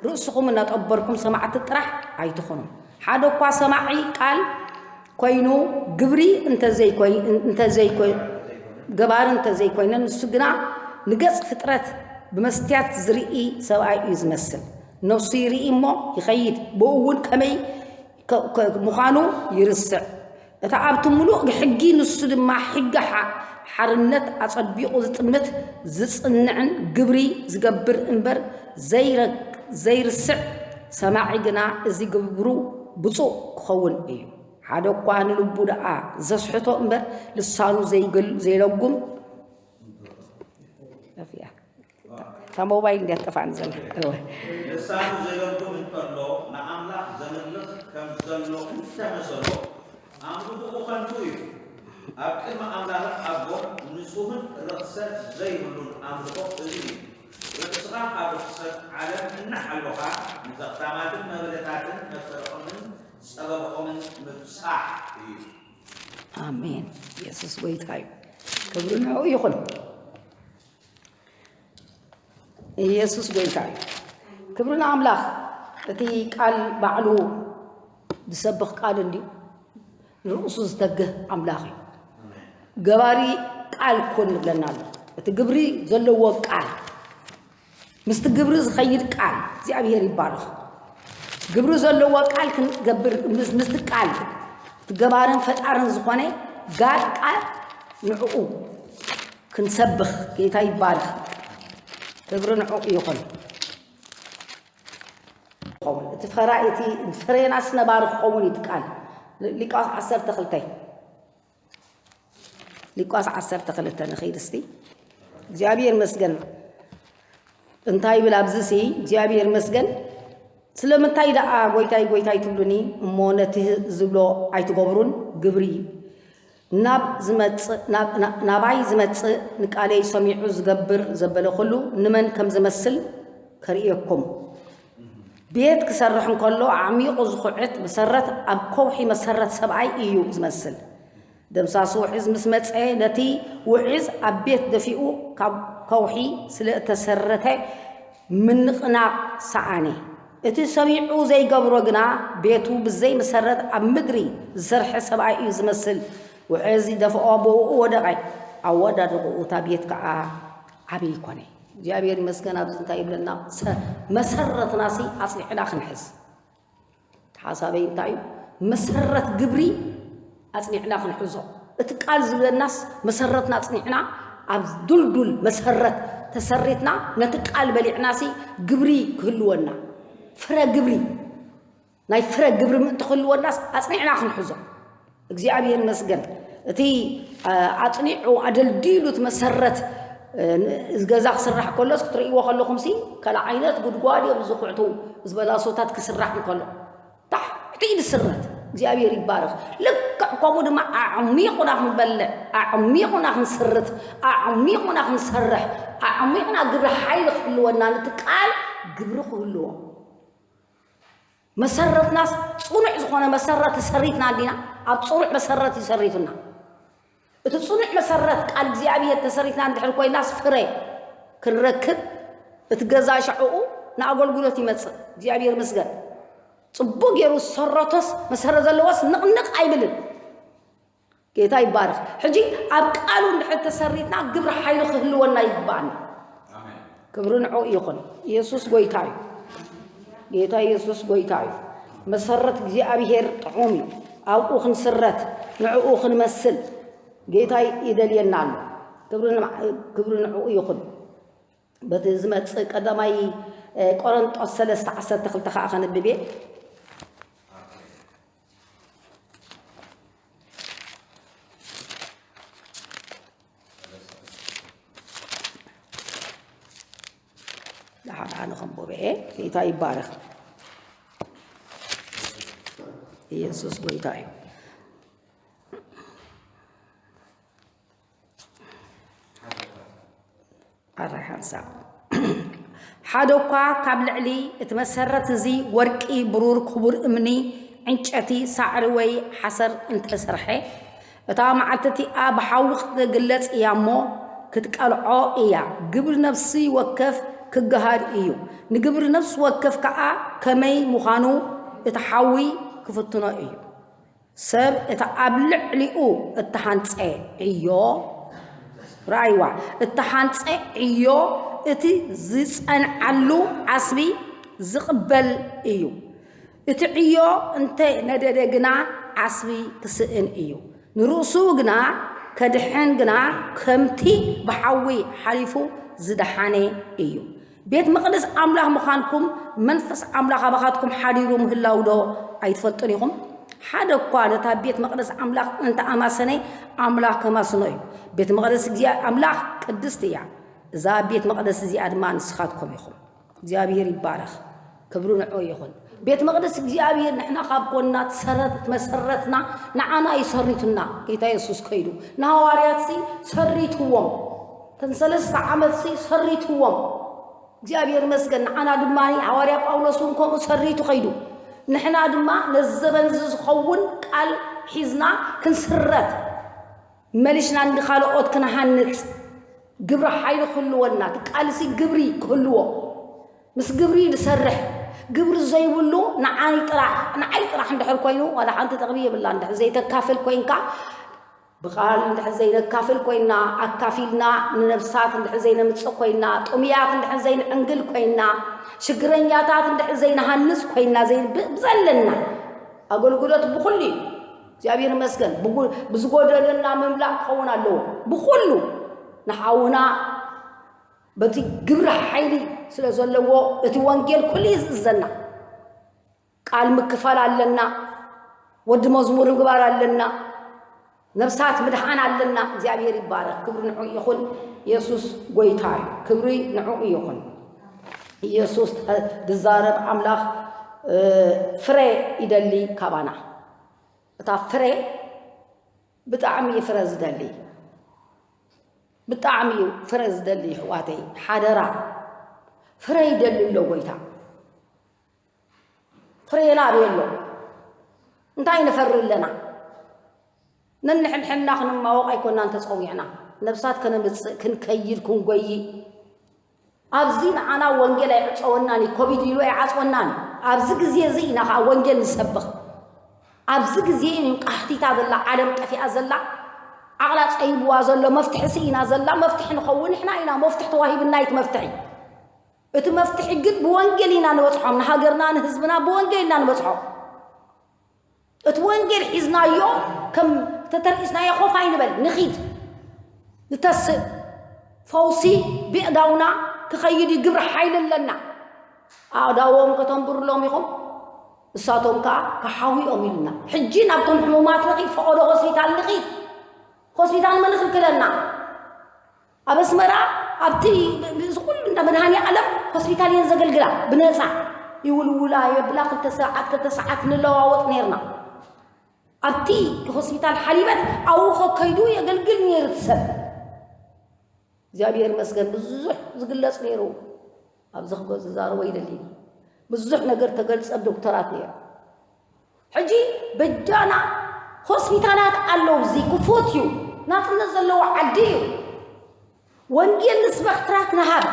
ርእስኹም እናጠበርኩም ሰማዕቲ ጥራሕ ኣይትኹኑ። ሓደ እኳ ሰማዒ ቃል ኮይኑ ግብሪ እንተዘይኮይ-፣ እንተዘይኮይ-፣ ገባሪ እንተዘይኮይነ፣ ንሱ ግና ንገጽ ፍጥረት ብመስትያት ዝርኢ ሰብኣይ እዩ ዝመስል። ነፍሱ ይርኢ እሞ ይኸይድ፣ ብኡ እውን ከመይ ከ-፣ ከ-፣ ምዃኑ ይርስዕ። እታ ኣብቲ ምሉእ ሕጊ፣ ንሱ ድማ ሕጊ ሓ-፣ ሓርነት ኣጸቢቑ ዝጥምት ዝጽንዕን ግብሪ ዝገብር እምበር ዘይረ-፣ ዘይርስዕ ሰማዒ ግና፣ እዚ ግብሩ ብጹእ ክኸውን እዩ። ሓደ እኳ ንልቡ ደኣ ዘስሕቶ እምበር፣ ልሳኑ ዘይገል-፣ ዘይለጉም። እታ ሞባይል እንዲያ ትጠፋእኒ ዘላ። እወ። ልሳኑ ዘገምግም እንተሎ ንኣምላኽ ዘምልኽ ከም ዘሎ እንተመሰሎ ኣምልኾኡ ኸንቱ እዩ። ኣብ ቅድሚ ኣምላኽ ኣቦ ንጹህን ርኽሰት ዘይብሉን ኣምልኾ እዚ እዩ። ርእስኻ ካብ ርኽሰት ዓለም እናሓሎኻ ንዘኽታማትን መበለታትን መከርኦምን ጸበብኦምን ምብጻሕ እዩ። ኣሜን። ኢየሱስ ጎይታ እዩ። ክብሪ ንዕኡ ይኹን። ኢየሱስ ጎይታ እዩ። ክብሪ ንኣምላኽ። እቲ ቃል ባዕሉ ዝሰብኽ ቃል እንድዩ። ንርእሱ ዝተግህ ኣምላኽ እዩ። ገባሪ ቃል ኩን ይብለና ኣሎ። እቲ ግብሪ ዘለዎ ቃል፣ ምስቲ ግብሪ ዝኸይድ ቃል እግዚኣብሔር ይባረኽ። ግብሪ ዘለዎ ቃል ክንገብር ምስ- ምስቲ ቃል እቲ ገባርን ፈጣርን ዝኾነ ጋድ ቃል ንዕኡ ክንሰብኽ ጌታ ይባረኽ። ክብሪ ንዕኡ ይኹን። ይኸውን። እቲ ፈራይ እቲ ፍሬናስ ነባሪ ክኸውን እዩ እቲ ቃል። ሉቃስ ዓሰርተ ክልተ ሉቃስ ዓሰርተ ክልተ ንኸይድ እስቲ። እግዚኣብሔር መስገን እንታይ ይብል ኣብዚ ሲ እግዚኣብሔር መስገን። ስለምንታይ ደኣ ጎይታይ ጎይታይ ትብሉኒ እሞ ነቲ ዝብሎ ኣይትገብሩን? ግብሪ ናብ ዝመጽእ ናብ- ናብ- ናባይ ዝመጽእ ንቃለይ ሰሚዑ ዝገብር ዘበለ ኩሉ ንመን ከም ዝመስል ከርእየኩም። ቤት ክሰርሕ እንከሎ ኣዕሚቑ ዝኹዕት መሰረት ኣብ ከውሒ መሰረት ሰብኣይ እዩ ዝመስል። ደምሳሲ ውሕዝ ምስ መጸ ነቲ ውሕዝ ኣብ ቤት ደፊኡ ካብ ከውሒ ስለ እተሰረተ ምንቕናቕ ሰኣነ። እቲ ሰሚዑ ዘይገብሮ ግና ቤቱ ብዘይ መሰረት ኣብ ምድሪ ዝሰርሐ ሰብኣይ እዩ ዝመስል። ውሕዝ ይደፍኦ ብእኡ ወደቐ። ኣወዳድቕኡ እታ ቤት ከኣ ዓብዪ ኮነ። እግዚኣብሔር ይመስገን። ኣብዚ እንታይ ይብለና? ሰ- መሰረትናሲ ኣጽኒዕና ክንሕዝ ሓሳበይ እንታይ እዩ? መሰረት ግብሪ ኣጽኒዕና ክንሕዞ። እቲ ቃል ዝብለናስ መሰረትና ኣጽኒዕና ኣብ ድልዱል መሰረት ተሰሪትና ነቲ ቃል በሊዕናሲ ግብሪ ክህልወና ፍረ ግብሪ ናይ ፍረ ግብሪ ምእንቲ ክህልወናስ ኣጽኒዕና ክንሕዞ። እግዚኣብሔር መስገን። እቲ ኣጽኒዑ ኣደልዲሉ እቲ መሰረት ገዛ ክስራሕ ከሎስ ክትርእይዎ ከለኹም ሲ ካልእ ዓይነት ጉድጓድ እዮም ዝኹዕቱ። ዝበላሶታት ክስራሕ እንከሎ ታሕቲ ኢድ ስረት እግዚኣብሔር ይባረኽ። ልክዕ ከምኡ ድማ ኣዕሚቑና ክንበልዕ፣ ኣዕሚቑና ክንስርት፣ ኣዕሚቑና ክንሰርሕ፣ ኣዕሚቑና ግብሪ ሓይሊ ክህልወና ነቲ ቃል ግብሪ ክህልዎ መሰረትናስ ጽኑዕ ዝኾነ መሰረት ተሰሪትና እንዲና? ኣብ ጽኑዕ መሰረት እዩ ሰሪቱና። እቲ ጽኑዕ መሰረት ቃል እግዚኣብሔር ተሰሪትና እንድሕር ኮይናስ ፍረ ክንረክብ እቲ ገዛ ሸዕኡ ንኣገልግሎት ይመጽእ። እግዚኣብሔር ምስገን። ጽቡቅ ገይሩ ዝሰረቶስ መሰረት ዘለዎስ ንቕንቕ ኣይብልን። ጌታ ይባረኽ። ሕጂ ኣብ ቃሉ እንድሕር ተሰሪትና ግብሪ ሓይሊ ክህልወና ይግባኣና። ክብሪ ንዕኡ ይኹን። ኢየሱስ ጎይታ እዩ። ጌታ ኢየሱስ ጎይታ እዩ። መሰረት እግዚኣብሔር ጥዑም እዩ። ኣብኡ ክንስረት፣ ንዕኡ ክንመስል ጌታ ይደልየና ኣሎ። ክብሪ ንማ- ክብሪ ንዕኡ ይኹን። በቲ ዝመጽእ ቀዳማይ ቆሮንጦስ ሰለስተ ዓሰርተ ክልተ ከዓ ከንብብ እየ። ደሓን ኣነ ከንብቦ እየ። ጌታ ይባረኽ። ኢየሱስ ጎይታ እዩ። ኣራይ ሓንሳብ ሓደ እኳ ካብ ልዕሊ እቲ መሰረት እዚ ወርቂ፣ ብሩር፣ ክቡር እምኒ፣ ዕንጨቲ፣ ሳዕሪ ወይ ሓሰር እንተሰርሐ፣ እታ መዓልቲ እቲኣ ብሓዊ ክትግለጽ እያ እሞ ክትቀልዖ እያ። ግብሪ ነፍሲ ወከፍ ክገሃድ እዩ፣ ንግብሪ ነፍሲ ወከፍ ከኣ ከመይ ምዃኑ እቲ ሓዊ ክፍትኖ እዩ። ሰብ እቲ ኣብ ልዕሊኡ እተሃንጸ ዕዮ፣ ረኣይዋ፣ እተሃንጸ ዕዮ እቲ ዝጸንዓሉ ዓስቢ ዝቕበል እዩ። እቲ ዕዮ እንተ ነደደ ግና ዓስቢ ክስእን እዩ። ንርእሱ ግና ከድሕን ግና ከምቲ ብሓዊ ሓሊፉ ዝደሓነ እዩ። ቤት መቕደስ ኣምላኽ ምዃንኩም መንፈስ ኣምላኽ ኣባኻትኩም ሓዲሩ ምህላው ዶ ኣይትፈልጡን ኢኹም? ሓደ እኳ ነታ ቤት መቕደስ ኣምላኽ እንተኣማሰነ ኣምላኽ ከማስኖ እዩ። ቤት መቕደስ እግዚኣብሔር ኣምላኽ ቅድስቲ እያ። እዛ ቤት መቕደስ እዚኣ ድማ ንስኻትኩም ኢኹም። እግዚኣብሔር ይባረኽ፣ ክብሪ ንዑ ይኹን። ቤት መቕደስ እግዚኣብሔር ንሕና ካብ ኮንና ትሰረት መሰረትና ንዓና እዩ ሰሪቱና። ጌታ የሱስ ከይዱ ንሃዋርያትሲ ሰሪትዎም፣ ተን ሰለስተ ዓመትሲ ሰሪትዎም። እግዚኣብሔር ይመስገን። ንዓና ድማ ሃዋርያ ጳውሎስ እውን ከምኡ ሰሪቱ ከይዱ። ንሕና ድማ ነዚ ዘበን እዚ ዝኸውን ቃል ሒዝና ክንስረት፣ መሊሽና ንኻልኦት ክንሃንጽ፣ ግብሪ ሓይሊ ክህልወና፣ እቲ ቃልሲ ግብሪ ክህልዎ፣ ምስ ግብሪ ዝሰርሕ፣ ግብሪ ዘይብሉ ንዓይ ጥራሕ ንዓይ ጥራሕ እንድሕር ኮይኑ ዋላ ሓንቲ ጥቕሚ የብላ። እንድሕር ዘይተካፍል ኮይንካ፣ ብቓል እንድሕር ዘይነካፍል ኮይና፣ ኣካፊልና ንነብሳት እንድሕር ዘይነምጽእ ኮይና፣ ጥሙያት እንድሕር ዘይንዕንግል ኮይና፣ ሽግረኛታት እንድሕር ዘይንሃንጽ ኮይና፣ ብዘለና ኣገልግሎት ብኹሉ እዩ። እግዚኣብሔር ይመስገን። ብዝጎደለና ምምላእ ክኸውን ኣለዎ። ብኹሉ ንሓውና በቲ ግብሪ ሓይሊ ስለ ዘለዎ እቲ ወንጌል ኩሉ እዩ ዝእዘና። ቃል ምክፋል ኣለና፣ ወዲ መዝሙር ምግባር ኣለና፣ ነብሳት ምድሓን ኣለና። እግዚኣብሔር ይባረክ፣ ክብሪ ንዑ ይኹን። የሱስ ጎይታ እዩ፣ ክብሪ ንዑ ይኹን። ኢየሱስ ዝዛረብ ኣምላኽ ፍረ ይደሊ ካባና። እታ ፍረ ብጣዕሚ እዩ ፍረ ዝደሊ፣ ብጣዕሚ እዩ ፍረ ዝደሊ። ይሕዋተይ ሓደራ፣ ፍረ ይደሊ ኣሎ ጎይታ። ፍሬና ኣበይ ኣሎ? እንታይ ንፈሪ ኣለና? ነንሕድሕድና ክንማወቕ ኣይኮናን ተጸዊዕና፣ ነብሳት ከነምጽእ፣ ክንከይድ፣ ክንጎይ። ኣብዚ ንዓና ወንጌል ኣይዕጸወናን እዩ፣ ኮቪድ ኢሉ ኣይዓጽወናን እዩ። ኣብዚ ግዜ እዚ ኢና ኸዓ ወንጌል ንሰብኽ። ኣብዚ ግዜ እዩ ቃሕቲታ ዘላ ዓለም ጠፊኣ ዘላ፣ ዓቕላ ጸይብዋ ዘሎ መፍትሒ ስኢና ዘላ። መፍትሒ ንኸውን ንሕና ኢና፣ መፍትሒ ተዋሂብና እዩ እቲ መፍትሒ። እቲ መፍትሒ ግን ብወንጌል ኢና ንበጽሖም፣ ንሃገርና ንህዝብና ብወንጌል ኢና ንበጽሖም። እቲ ወንጌል ሒዝናዮ ከም ተተርኢስናዮ ኮፍ ኣይንበል፣ ንኺድ ንተስእ። ፈውሲ ብእዳውና ክኸይድ እዩ፣ ግብሪ ሓይሊ ኣለና። ኣእዳዎም ከተንብርሎም ኢኹም፣ እሳቶም ከኣ ክሓውዮም ኢሉና። ሕጂ ናብቶም ሕሙማት ንኺድ፣ ፈቐዶ ሆስፒታል ንኺድ። ሆስፒታል መን ይኽልክለና? ኣብ ኣስመራ ኣብቲ እዚ ኩሉ እንዳ መድሃኒ ዓለም ሆስፒታል እየን ዘገልግላ ብነፃ። ይውልውላ የብላ፣ ክልተ ሰዓት ክልተ ሰዓት ንለዋወጥ ነርና። ኣብቲ ሆስፒታል ሓሊበት ኣብኡ ከይዱ የገልግል ነይሩ እቲ ሰብ። እግዚኣብሔር ይመስገን ብዙሕ ዝግለፅ ነይሩ። ኣብዚ ክገ ዝዛረቦ ይደሊ ብዙሕ ነገር ተገልፀ ዶክተራት ነይሩ። ሕጂ በጃና ሆስፒታላት ኣለዉ። እዚ ክፉት እዩ፣ ናፅነት ዘለዎ ዓዲ እዩ። ወንጌል ንስበኽ ትራክ ንሃብ።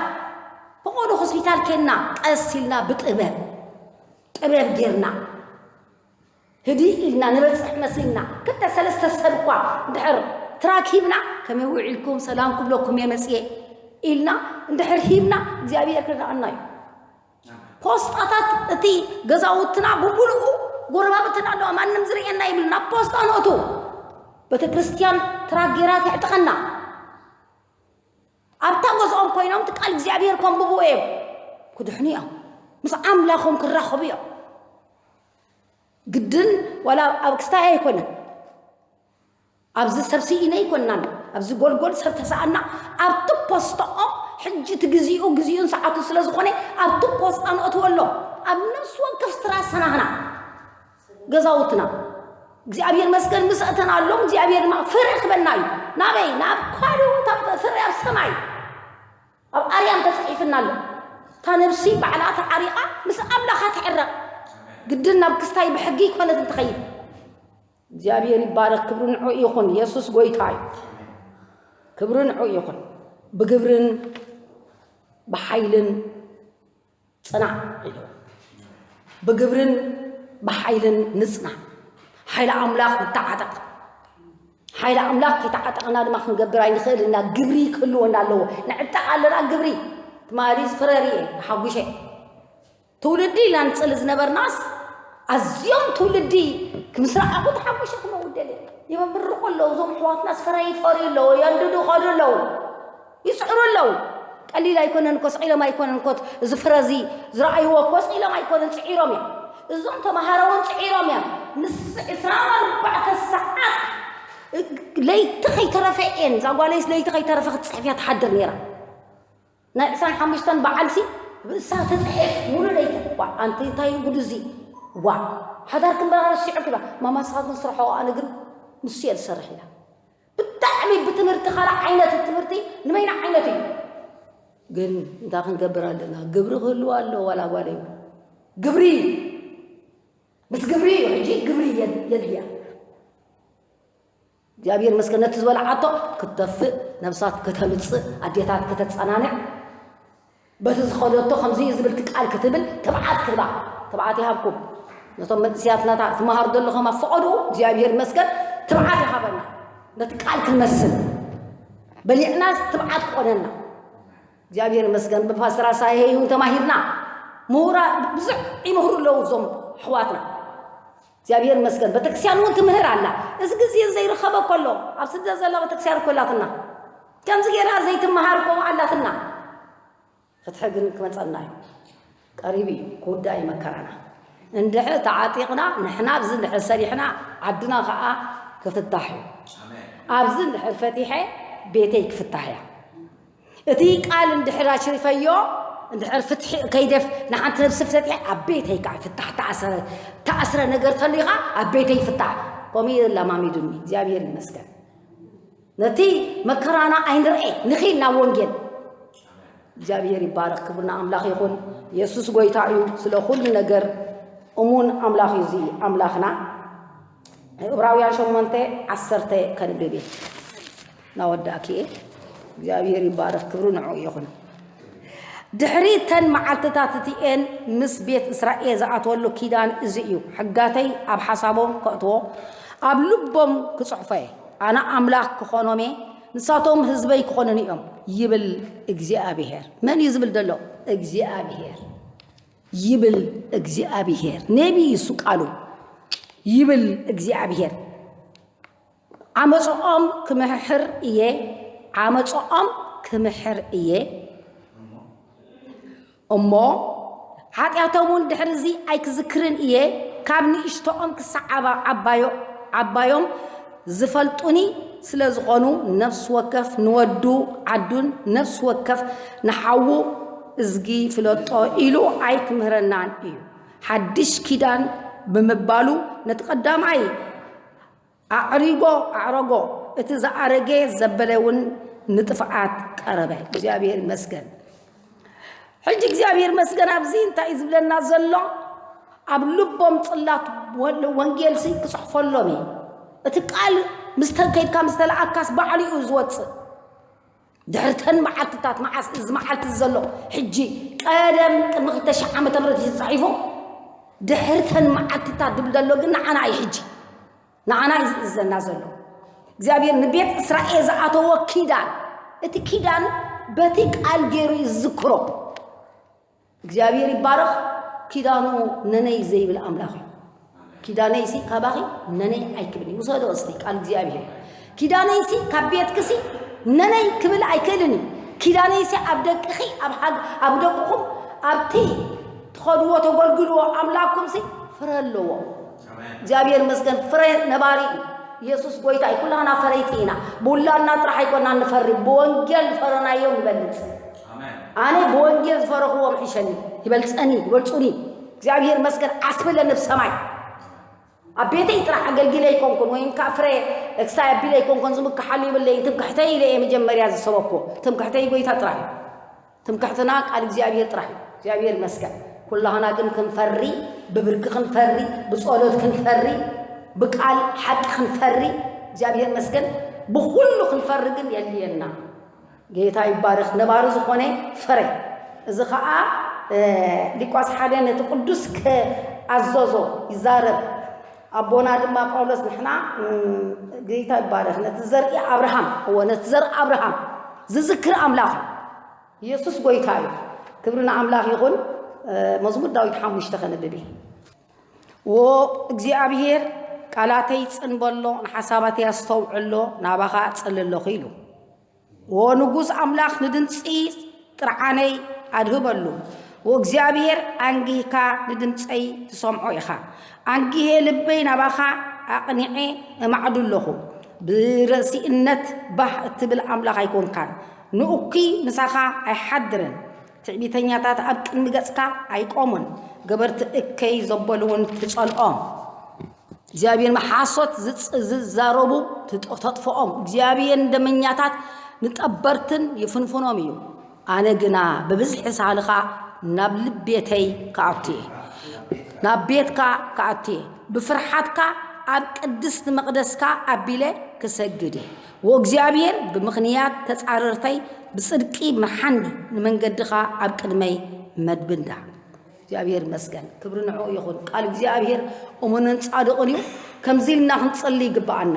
ፈቐዶ ሆስፒታል ኬንና ቀስ ኢልና ብጥበብ ጥበብ ጌርና ህድእ ኢልና ንበፅሕ መሲልና ክልተ ሰለስተ ሰብ እኳ እንድሕር ትራክ ሂብና ከመይ ውዒልኩም ሰላም ክብለኩም እየ መፅየ ኢልና እንድሕር ሂብና እግዚኣብሔር ክረዳእና እዩ። ፖስጣታት እቲ ገዛውትና ብምሉኡ ጎረባብትና ኣለዋ፣ ማንም ዝርእየና ይብልና። ፖስጣ ነእቱ ቤተ ክርስቲያን ትራክ ጌራ ተዕጥቐና። ኣብታ ገዝኦም ኮይኖም እቲ ቃል እግዚኣብሔር ከንብቡ እዮም። ክድሕኑ እዮም። ምስ ኣምላኾም ክራኸቡ እዮም። ግድን ዋላ ኣብ ክስታይ ኣይኮነን። ኣብዚ ሰብ ስኢነ ኣይኮናን። ኣብዚ ጎልጎል ሰብ ተሰኣና ኣብቲ ፖስቶኦም ሕጂ እቲግዚኡግዚኡን ሰዓቱ ስለ ዝኾነ ኣብቲ ፖስጣ ነእትወሎም። ኣብ ነፍሲ ወከፍ ስትራሰናህና ገዛውትና እግዚኣብሔር መስገን ምስ ኣተናሎም እግዚኣብሔር ድማ ፍረ ክበና እዩ። ናበይ ናብ ኳሉ ፍረ ኣብ ሰማይ ኣብ ኣርያም ተጻሒፍና ኣሎ። እታ ነብሲ ባዕላ ተዓሪቓ ምስ ኣምላኻ ትዕረቕ። ግድን ናብ ክስታይ ብሕጊ ይኮነት እንትኸይድ እግዚኣብሔር ይባረክ። ክብሪ ንዑ ይኹን። የሱስ ጎይታ እዩ። ክብሪ ንዑ ይኹን። ብግብርን ብሓይልን ጽናዕ ኢሉ ብግብርን ብሓይልን ንጽናዕ። ሓይሊ ኣምላኽ ንተዓጠቕ። ሓይሊ ኣምላኽ ከይተዓጠቕና ድማ ክንገብር ኣይንኽእል እና ግብሪ ክህልወና ኣለዎ። ንዕጠቕ ኣለና ግብሪ። ትማሊ ፍረ ርኤ ተሓጒሸ። ትውልዲ ኢልና ንጽሊ ዝነበርናስ ኣዝዮም ትውልዲ ምስ ረኣኹ ተሓጒሸ ክመውት ደልየ። ይምርቑ ኣለዉ። እዞም ኣሕዋትናስ ፍረ ይፈርዩ ኣለዉ። የንድዱ ይኸዱ ኣለዉ። ይጽዕሩ ኣለዉ። ቀሊል ኣይኮነን እኮ፣ ስቕ ኢሎም ኣይኮነን እኮ፣ እዚ ፍረ እዚ ዝረኣይዎ እኮ ስቕ ኢሎም ኣይኮነን፣ ጽዒሮም እዮም። እዞም ተምሃሮ እውን ጽዒሮም እዮም። ምስ ዕስራን ኣርባዕተ ሰዓት ለይቲ ከይተረፈ እየን፣ እዛ ጓለይስ ለይቲ ከይተረፈ ክትጽሕፍ እያ ትሓድር ነይራ። ናይ ዕስራን ሓሙሽተን በዓልሲ ብእሳ ትጽሕፍ ሙሉ ለይቲ። ዋ ኣንቲ እንታይ እዩ ጉድ እዚ? ዋ ሓዳር ክንበራ ረሲዑ ክብላ ማማ ንስኻ ግን ስርሖ ኣነ ግን ንሱ እየ ዝሰርሕ ኢላ። ብጣዕሚ ብትምህርቲ ካልእ ዓይነት ትምህርቲ ንበይና ዓይነት እዩ። ግን እንታይ ክንገብር ኣለና? ግብሪ ክህልዎ ኣለዎ ዋላ ጓለይ ግብሪ ምስ ግብሪ እዩ ሕጂ ግብሪ የድልያ። እግዚኣብሔር መስገን ነቲ ዝበልዓቶ ክትተፍእ ነብሳ ከተምፅእ ኣዴታት ከተፀናንዕ በቲ ዝኸደቶ ከምዚ እዩ ዝብል ቃል ክትብል ትብዓት ክህባ ትብዓት ይሃብኩም። ነቶም መንእስያትናታ ትመሃሩ ዘለኹም ኣብ ፈቐድኡ እግዚኣብሔር መስገን ትብዓት ይሃበና። ነቲ ቃል ክንመስል በሊዕናስ ትብዓት ክኾነና እግዚኣብሔር መስገን ብፓስተር ኣሳየ ይሁን ተማሂርና ምሁራ ብዙሕ ይምህሩ ኣለዉ እዞም ኣሕዋትና እግዚኣብሔር መስገን ቤተክርስቲያን እውን ትምህር ኣላ። እዚ ግዜ ዘይረኸበ ከሎ ኣብ ስደት ዘላ ቤተክርስቲያን እኮ ኣላትና። ከምዚ ገይራ ዘይትመሃር እኮ ኣላትና። ፍትሒ ግን ክመፀና እዩ። ቀሪቡ እዩ ክውዳእ እዩ መከራና። እንድሕር ተዓጢቕና ንሕና ኣብዚ እንድሕር ሰሪሕና ዓድና ከዓ ክፍታሕ እዩ። ኣብዚ እንድሕር ፈቲሐ ቤተይ ክፍታሕ እያ። እቲ ቃል እንድሕር ኣሽሪፈዮ እንድሕር ፍትሒ ከይደፍ ንሓንቲ ነብሲ ፍተትያ ኣብ ቤተይ ከዓ ፍታሕ ተኣሰረ ተኣስረ ነገር ተልዩ ከዓ ኣብ ቤተይ ፍታሕ ከምኡ እዩ ለማሚዱኒ እግዚኣብሔር ይመስገን። ነቲ መከራና ኣይንርኤ ንኺድ ናብ ወንጌል። እግዚኣብሔር ይባረክ ክብርና ኣምላኽ ይኹን። የሱስ ጎይታ እዩ ስለ ኩሉ ነገር እሙን ኣምላኽ እዩ እዚ ኣምላኽና። እብራውያን ሸሞንተ ዓሰርተ ከንብብ እየ ናወዳእክየ እግዚኣብሔር ይባረክ ክብሩ ንዑ ይኹን። ድሕሪ እተን መዓልትታት እቲኤን ምስ ቤት እስራኤል ዝኣትወሉ ኪዳን እዚ እዩ። ሕጋተይ ኣብ ሓሳቦም ከእትዎ ኣብ ልቦም ክጽሕፎ እየ። ኣነ ኣምላኽ ክኾኖም እየ፣ ንሳቶም ህዝበይ ክኾኑን እዮም ይብል እግዚኣብሔር። መን እዩ ዝብል ዘሎ? እግዚኣብሔር ይብል እግዚኣብሔር። ነቢ እዩ እሱ ቃሉ ይብል እግዚኣብሔር። ዓመፅኦም ክምሕር እየ፣ ዓመፅኦም ክምሕር እየ እሞ ሓጢኣቶም እውን ድሕሪ እዚ ኣይክዝክርን እየ። ካብ ንእሽቶኦም ክሳዕ ዓባ- ዓባዮ- ዓባዮም ዝፈልጡኒ ስለ ዝኾኑ ነፍሲ ወከፍ ንወዱ ዓዱን ነፍሲ ወከፍ ንሓዉ እዝጊ ፍለጦ ኢሉ ኣይክምህረናን እዩ። ሓድሽ ኪዳን ብምባሉ ነቲ ቀዳማይ ኣዕሪጎ ኣዕረጎ፣ እቲ ዝኣረገ ዘበለ እውን ንጥፍኣት ቀረበ። እግዚኣብሔር ይመስገን። ሕጂ እግዚኣብሔር ይመስገን ኣብዚ እንታይ እዩ ዝብለና ዘሎ? ኣብ ልቦም ፅላት ወ- ወንጌልሲ ክፅሕፈሎም እዩ። እቲ ቃል ምስ ተንከይድካ ምስ ተለኣካስ ባዕሉ እዩ ዝወፅእ። ድሕርተን መዓልትታት መዓስ እዚ መዓልቲ ዘሎ ሕጂ ቀደም ቅድሚ ክልተ ሽሕ ዓመተ ምህረት እዩ ተፃሒፉ። ድሕርተን መዓልትታት ድብል ዘሎ ግን ንዓና እዩ ሕጂ ንዓና እዩ ዝእዘና ዘሎ። እግዚኣብሔር ንቤት እስራኤል ዝኣተዎ ኪዳን እቲ ኪዳን በቲ ቃል ገይሩ እዩ ዝዝክሮ። እግዚኣብሔር ይባረኽ። ኪዳኑ ነነይ ዘይብል ኣምላኽ እዩ። ኪዳነይሲ ካባኺ ነነይ ኣይክብል እዩ። ውሰዶ እስቲ ቃል እግዚኣብሔር። ኪዳነይሲ ካብ ቤትክሲ ነነይ ክብል ኣይክእልን እዩ። ኪዳነይሲ ኣብ ደቅኺ ኣብ ሓግ ኣብ ደቅኹም ኣብቲ ትኸድዎ ተገልግልዎ ኣምላክኩምሲ ፍረ ኣለዎ። እግዚኣብሔር መስገን ፍረ ነባሪ እዩ። ኢየሱስ ጎይታ እዩ። ኩላና ፈረይቲ ኢና። ብውላድና ጥራሕ ኣይኮና ንፈሪ ብወንጌል ዝፈረናዮ ንበልፅ። ኣነ ብወንጌል ዝፈረኽዎ ምሕሸኒ ይበልፀኒ ይበልፁኒ እግዚኣብሔር መስገን ዓስቢ ኣለኒ ብሰማይ ኣብ ቤተይ ጥራሕ ኣገልጊለ ኣይኮንኩን ወይም ከዓ ፍረ ክስታይ ኣቢለ ኣይኮንኩን ዝምክሓሉ ይብለይን ትምክሕተይ ኢለ እየ መጀመርያ ዝሰበኩ ትምክሕተይ ጎይታ ጥራሕ እዩ ትምክሕትና ቃል እግዚኣብሔር ጥራሕ እዩ እግዚኣብሔር መስገን ኩላህና ግን ክንፈሪ ብብርኪ ክንፈሪ ብፀሎት ክንፈሪ ብቃል ሓቂ ክንፈሪ እግዚኣብሔር መስገን ብኩሉ ክንፈሪ ግን የድልየና ጌታ ይባረክ ነባሪ ዝኾነ ፍረ እዚ ከዓ ሊቋስ ሓደ ነቲ ቅዱስ ክኣዘዞ ይዛረብ ኣቦና ድማ ጳውሎስ ንሕና ጌታ ይባረክ ነቲ ዘርኢ ኣብርሃም እዎ ነቲ ዘርኢ ኣብርሃም ዝዝክር ኣምላኽ እዩ ኢየሱስ ጎይታ እዩ ክብሪ ንኣምላኽ ይኹን መዝሙር ዳዊት ሓሙሽተ ከነብብ እየ ዎ እግዚኣብሔር ቃላተይ ጽን በሎ ንሓሳባተይ ኣስተውዕሎ ናባኻ እጽሊ ኣለኹ ኢሉ። ዎ ንጉስ ኣምላኽ ንድምጺ ጥርዓነይ ኣድህበሉ። ዎ እግዚኣብሔር ኣንጊህካ ንድምጸይ ትሰምዖ ኢኻ። ኣንጊሄ ልበይ ናባኻ ኣቕኒዐ እማዕዱ ኣለኹ። ብረሲእነት ባህ እትብል ኣምላኽ ኣይኮንካን። ንእኩይ ምሳኻ ኣይሓድርን፣ ትዕቢተኛታት ኣብ ቅድሚ ገጽካ ኣይቆሙን፣ ገበርቲ እከይ ዘበሉ እውን ትጸልኦም። እግዚኣብሔር መሓሶት ዝጽ-፣ ዝዛረቡ ትጠ-፣ ተጥፍኦም። እግዚኣብሔር ንደመኛታት ንጠበርትን ይፍንፍኖም እዩ። ኣነ ግና ብብዝሒ ሳህልኻ ናብ ቤተይ ክኣቱ እየ፣ ናብ ቤትካ ክኣቱ እየ። ብፍርሓትካ ኣብ ቅድስቲ መቕደስካ ኣቢለ ክሰግድ እየ። ወእግዚኣብሔር ብምኽንያት ተጻረርተይ ብጽድቂ ምርሓኒ፣ ንመንገድኻ ኣብ ቅድመይ መድብንዳ። እግዚኣብሔር ይመስገን፣ ክብሪ ንዕኡ ይኹን። ቃል እግዚኣብሔር እሙንን ጻድቕን እዩ። ከምዚ ኢልና ክንጽሊ ይግብኣና።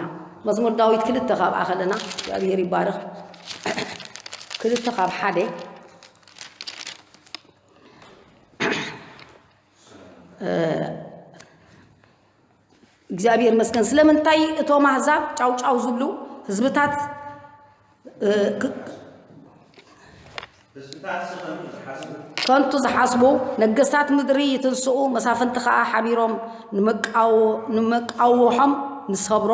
መዝሙር ዳዊት ክልተ ካብኣ ከለና እግዚኣብሔር ይባረኽ። ክልተ ካብ ሓደ። እ፣ እግዚኣብሔር ይመስገን። ስለምንታይ እቶም ኣህዛብ ጫው ጫው ዝብሉ ህዝብታት፣ እ፣ ክ-፣ ከንቱ ዝሓስቡ፣ ነገስታት ምድሪ ይትንስኡ፣ መሳፍንቲ ኸኣ ሓቢሮም ንመቃወ-፣ ንመቃወሖም ንሰብሮ፣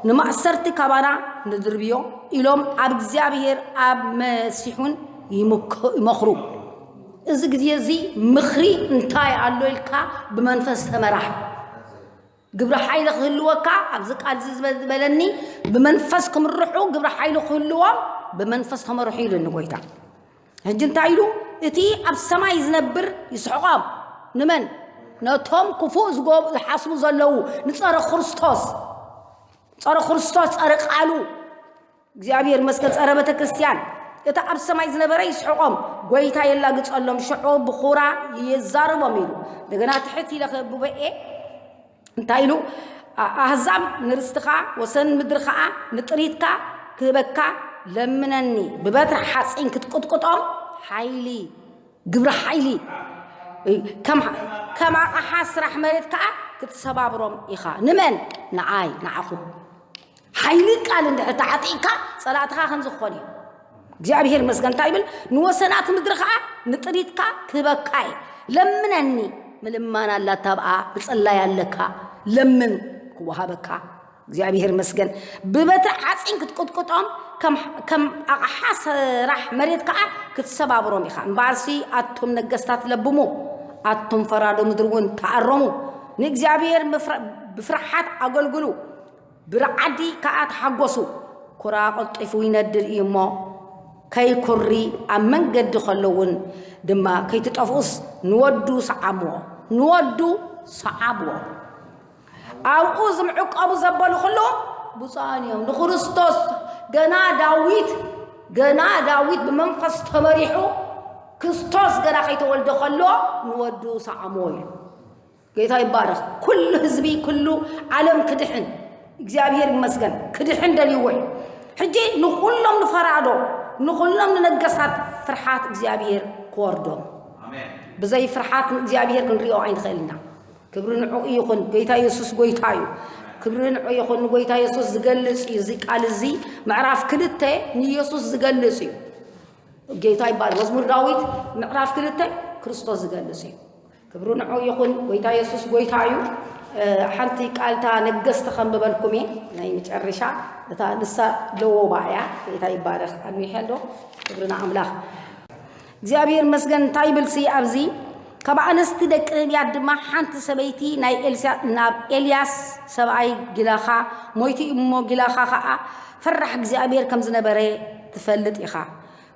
ንማእሰርቲ ካባና ንድርብዮ ኢሎም ኣብ እግዚኣብሔር ኣብ መሲሑን ይምክ-፣ ይመኽሩ። እዚ ግዜ እዚ ምኽሪ እንታይ ኣሎ ኢልካ ብመንፈስ ተመራሕ። ግብረ ሓይሊ ክህልወካ ኣብዚ ቃል እዚ ዝበ-፣ ዝበለኒ ብመንፈስ ክምርሑ ግብረ ሓይሊ ክህልዎም ብመንፈስ ተመርሑ ኢሉኒ ጎይታ። ሕጂ እንታይ ኢሉ? እቲ ኣብ ሰማይ ዝነብር ይስሕቖም። ንመን? ነቶም ክፉእ ዝጎ-፣ ዝሓስቡ ዘለዉ፣ ንጸረ ክርስቶስ፣ ጸረ ክርስቶስ፣ ጸረ ቃሉ፣ እግዚኣብሔር ይመስገን፣ ጸረ ቤተ ክርስቲያን። እቲ ኣብ ሰማይ ዝነበረ ይስሕቖም፣ ጎይታ የላግጸሎም፣ ሽዑ ብኹራ ይዛረቦም ኢሉ። እንደገና ትሕት ኢለ ከብበኤ እንታይ ኢሉ? ኣ-፣ ኣህዛብ ንርስትኻ፣ ወሰን ምድሪ ኸኣ ንጥሪትካ ክህበካ ለምነኒ፣ ብበትሪ ሓጺን ክትቅጥቅጦም ሓይሊ፣ ግብሪ ሓይሊ፣ ከም፣ ከም ኣቕሓ ስራሕ መሬት ከኣ ክትሰባብሮም ኢኻ። ንመን? ንዓይ፣ ንዓኹም። ሓይሊ ቃል እንድሕር ተዓጢቕካ፣ ጸላእትኻ ከምዚ ክኾን እዩ። እግዚኣብሔር ይመስገን። እንታይ ይብል? ንወሰናት ምድሪ ኸኣ ንጥሪትካ ክህበካ እየ። ለምነኒ፣ ምልማን ኣላታ ኣብኣ፣ ብጽላይ ኣለካ፣ ለምን ክወሃበካ። እግዚኣብሔር ይመስገን። ብበትሪ ሓጺን ክትቅጥቅጦም፣ ከም፣ ከም ኣቕሓ ስራሕ መሬት ከኣ ክትሰባብሮም ኢኻ። እምበኣርሲ ኣቱም ነገስታት ለብሙ፣ ኣቱም ፈራዶ ምድሪ እውን ተኣረሙ። ንእግዚኣብሔር ምፍራ-፣ ብፍርሓት ኣገልግሉ። ብርዓዲ ከኣ ተሓጎሱ። ኩራ ቀልጢፉ ይነድድ እዩ እሞ፣ ከይኩሪ ኣብ መንገዲ ከሎ እውን ድማ ከይትጠፍኡስ ንወዱ ሰዓምዎ፣ ንወዱ ሰዓምዎ። ኣብኡ ዝምዕቀቡ ዘበሉ ኩሉ ብፁዓን እዮም። ንክርስቶስ ገና ዳዊት፣ ገና ዳዊት ብመንፈስ ተመሪሑ ክርስቶስ ገና ከይተወልደ ከሎ ንወዱ ሰዓምዎ እዩ። ጌታ ይባረኽ። ኩሉ ህዝቢ፣ ኩሉ ዓለም ክድሕን እግዚኣብሔር ይመስገን፣ ክድሕን ደልይዎ እዩ። ሕጂ ንኹሎም ንፈራዶ፣ ንኹሎም ንነገስታት ፍርሓት እግዚኣብሔር ክወርዶም። ኣሜን። ብዘይ ፍርሓት ንእግዚኣብሔር ክንሪኦ ኣይንኽእል ኢና። ክብሪ ንዕኡ ይኹን። ጌታ የሱስ ጎይታ እዩ። ክብሪ ንዕኡ ይኹን። ንጎይታ የሱስ ዝገልጽ እዩ። እዚ ቃል እዚ ምዕራፍ ክልተ ንየሱስ ዝገልጽ እዩ። ጌታ ይባል። መዝሙር ዳዊት ምዕራፍ ክልተ ክርስቶስ ዝገልጽ እዩ። ክብሪ ንዕኡ ይኹን። ጎይታ የሱስ ጎይታ እዩ። እ፣ ሓንቲ ቃልታ ነገስቲ ከንብበልኩም እየ። ናይ መጨረሻ እታ ንሳ ለወባ እያ። ጌታ ይባረኽ። ኣንዊሐ ኣሎ። ክብሪ ንኣምላኽ። እግዚኣብሔር ይመስገን። እንታይ ይብልሲ ኣብዚ? ካብ ኣንስቲ ደቂ ነቢያት ድማ ሓንቲ ሰበይቲ ናይ ኤልሳ-፣ ናብ ኤልያስ ሰብኣይ ጊላኻ ሞይቱ እሞ ጊላኻ ኸኣ ፈራሕ እግዚኣብሔር ከም ዝነበረ ትፈልጥ ኢኻ።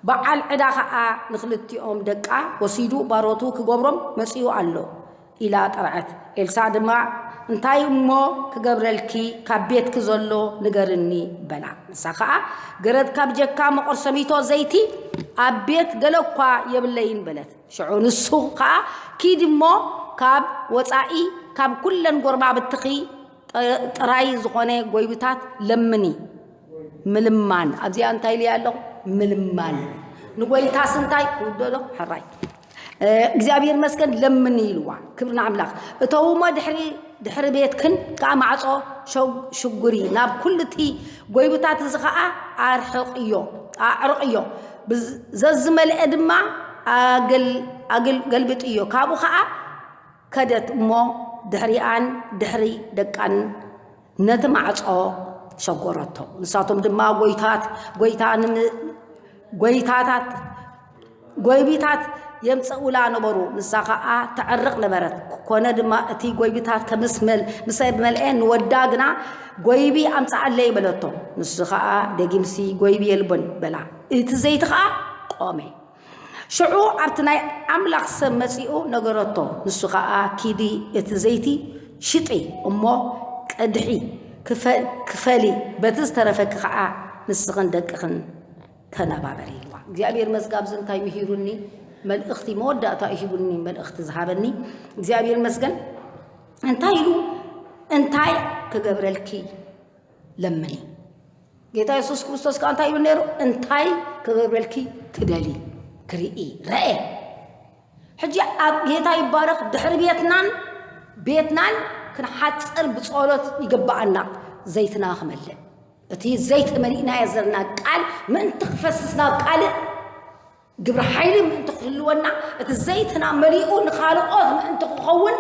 በዓል ዕዳ ኸኣ ንኽልቲኦም ደቃ ወሲዱ ባሮቱ ክገብሮም መጺኡ ኣሎ ኢላ ጠርዐት። ኤልሳዕ ድማ እንታይ እሞ ክገብረልኪ ካብ ቤትኪ ዘሎ ንገርኒ በላ። ንሳ ኸኣ ገረድካ ብጀካ መቆርሰሚቶ ዘይቲ ኣብ ቤት ገለ እኳ የብለይን በለት። ሽዑ ንሱ ኸኣ ኪድ እሞ ካብ ወጻኢ ካብ ኩለን ጎረባብትኺ ጥ-፣ ጥራይ ዝኾነ ጎይብታት ለምኒ። ምልማን። ኣብዚኣ እንታይ ኢልያ ኣለኹ? ምልማን። ንጎይታስ እንታይ ክውደዶ? ሕራይ። እ፣ እግዚኣብሔር መስገን ለምኒ ኢልዋ። ክብሪ ንኣምላኽ። እተውሞ ድሕሪ፣ ድሕሪ ቤትክን ከኣ ማዕጾ ሸው-፣ ሽጉሪ። ናብ ኩሉ እቲ ጎይብታት እዚ ከኣ ኣርሕቕዮ፣ ኣዕርቕዮ። ብዝ-፣ ዘዝመልአ ድማ ኣገል-፣ ኣገል-፣ ገልብጥዮ። ካብኡ ከኣ ከደት እሞ ድሕሪኣን ድሕሪ ደቃን ነቲ ማዕጾ ሸጎረቶ። ንሳቶም ድማ ጎይታት፣ ጎይታ ንም-፣ ጎይታታት ጎይቢታት የምፀኡላ ነበሩ። ንሳ ኸዓ ተዕርቕ ነበረት። ኮነ ድማ እቲ ጎይቢታት ከምስ መል- ምሰ መልኤ ንወዳ ግና ጎይቢ ኣምፀኣለይ በለቶ። ንሱ ኸዓ ደጊምሲ ጎይቢ የልቦን በላ። እቲ ዘይቲ ኸዓ ቆመ። ሽዑ ኣብቲ ናይ ኣምላኽ ሰብ መጺኡ ነገረቶ። ንሱ ኸዓ ኪዲ እቲ ዘይቲ ሽጢ እሞ ቅድሒ ክፈ- ክፈሊ፣ በቲ ዝተረፈኪ ኸዓ ንስኽን ደቅኽን ተነባበሪ ኢልዋ። እግዚኣብሔር መዝጋብ እዚ እንታይ ምሂሩኒ መልእኽቲ መወዳእታ ሂቡኒ መልእኽቲ ዝሃበኒ እግዚኣብሔር መስገን እንታይ ኢሉ እንታይ ክገብረልኪ ለምኒ። ጌታ የሱስ ክርስቶስ ከዓ እንታይ ኢሉ ነይሩ? እንታይ ክገብረልኪ ትደሊ ክርኢ ረአ። ሕጂ ኣብ ጌታ ይባረኽ ድሕሪ ቤትናን ቤትናን ክንሓፅር ብፀሎት ይግባኣና። ዘይትና ክመልእ እቲ ዘይተመሊእናዮ ዘለና ቃል ምእንቲ ክፈስስ ናብ ካልእ ግብሪ ሓይሊ ምእንቲ ክህልወና እቲ ዘይትና መሊኡ ንኻልኦት ምእንቲ ክኸውን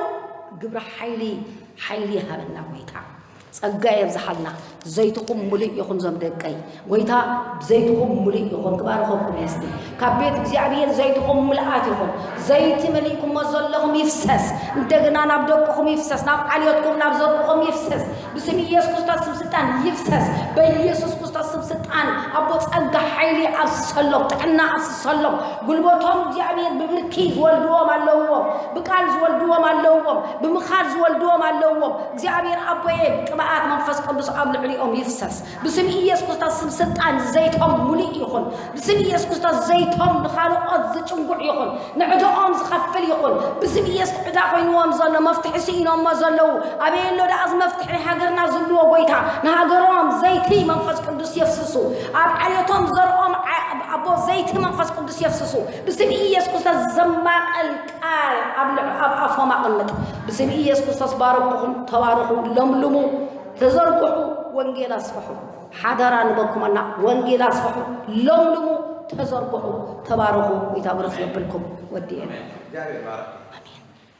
ግብሪ ሓይሊ ሓይሊ ይሃበና ጎይታ። ጸጋ የብዝሓልና። ዘይትኹም ሙሉእ ይኹን ዞም ደቀይ። ጎይታ ዘይትኹም ሙሉእ ይኹን። ክባርኸኩም እስቲ ካብ ቤት እግዚኣብሔር ዘይትኹም ምልኣት ይኹን። ዘይቲ መሊእኩሞ ዘለኹም ይፍሰስ። እንደገና ናብ ደቅኹም ይፍሰስ፣ ናብ ዓልዮትኩም ናብ ዘርእኹም ይፍሰስ። ብስም ኢየሱስ ክርስቶስ ስም ስልጣን ይፍሰስ። በኢየሱስ ክርስቶስ ስም ስልጣን ኣቦ ጸጋ ሓይሊ ኣፍስሰሎም፣ ጥዕና ኣፍስሰሎም። ጉልበቶም እግዚኣብሔር ብብርኪ ዝወልድዎም ኣለውዎም፣ ብቃል ዝወልድዎም ኣለውዎም፣ ብምኻድ ዝወልድዎም ኣለውዎም። እግዚኣብሔር ኣቦየ ቅብኣት መንፈስ ቅዱስ ኣብ ልዕሊኦም ይፍሰስ። ብስም ኢየሱስ ክርስቶስ ስም ስልጣን ዘይቶም ሙሉእ ይኹን። ብስም ኢየሱስ ክርስቶስ ዘይቶም ንኻልኦት ዝጭንጉዕ ይኹን፣ ንዕድኦም ዝኸፍል ይኹን። ብስም ኢየሱስ ዕዳ ኮይንዎም ዘሎ መፍትሒ ስኢኖሞ ዘለዉ ኣበየ ኣሎ ደኣ እዚ መፍትሒ ሃገርና ዝልዎ ጎይታ ንሃገሮም ዘይቲ መንፈስ ቅዱስ የፍስሱ። ኣብ ዓሌቶም ዘርኦም ዓ- ኣቦ ዘይቲ መንፈስ ቅዱስ የፍስሱ። ብስም ኢየሱስ ክርስቶስ ዘማቐል ቃል ኣብ ልዕ- ኣብ ኣፎም ኣቕምጥ። ብስም ኢየሱስ ክርስቶስ ባረኩኹም፣ ተባረኹ፣ ለምልሙ፣ ተዘርግሑ፣ ወንጌል ኣስፍሑ። ሓደራ ንበኩመና ወንጌል ኣስፍሑ፣ ለምልሙ፣ ተዘርግሑ፣ ተባረኹ። ጎይታ ብርኽ የብልኩም። ወዲኤ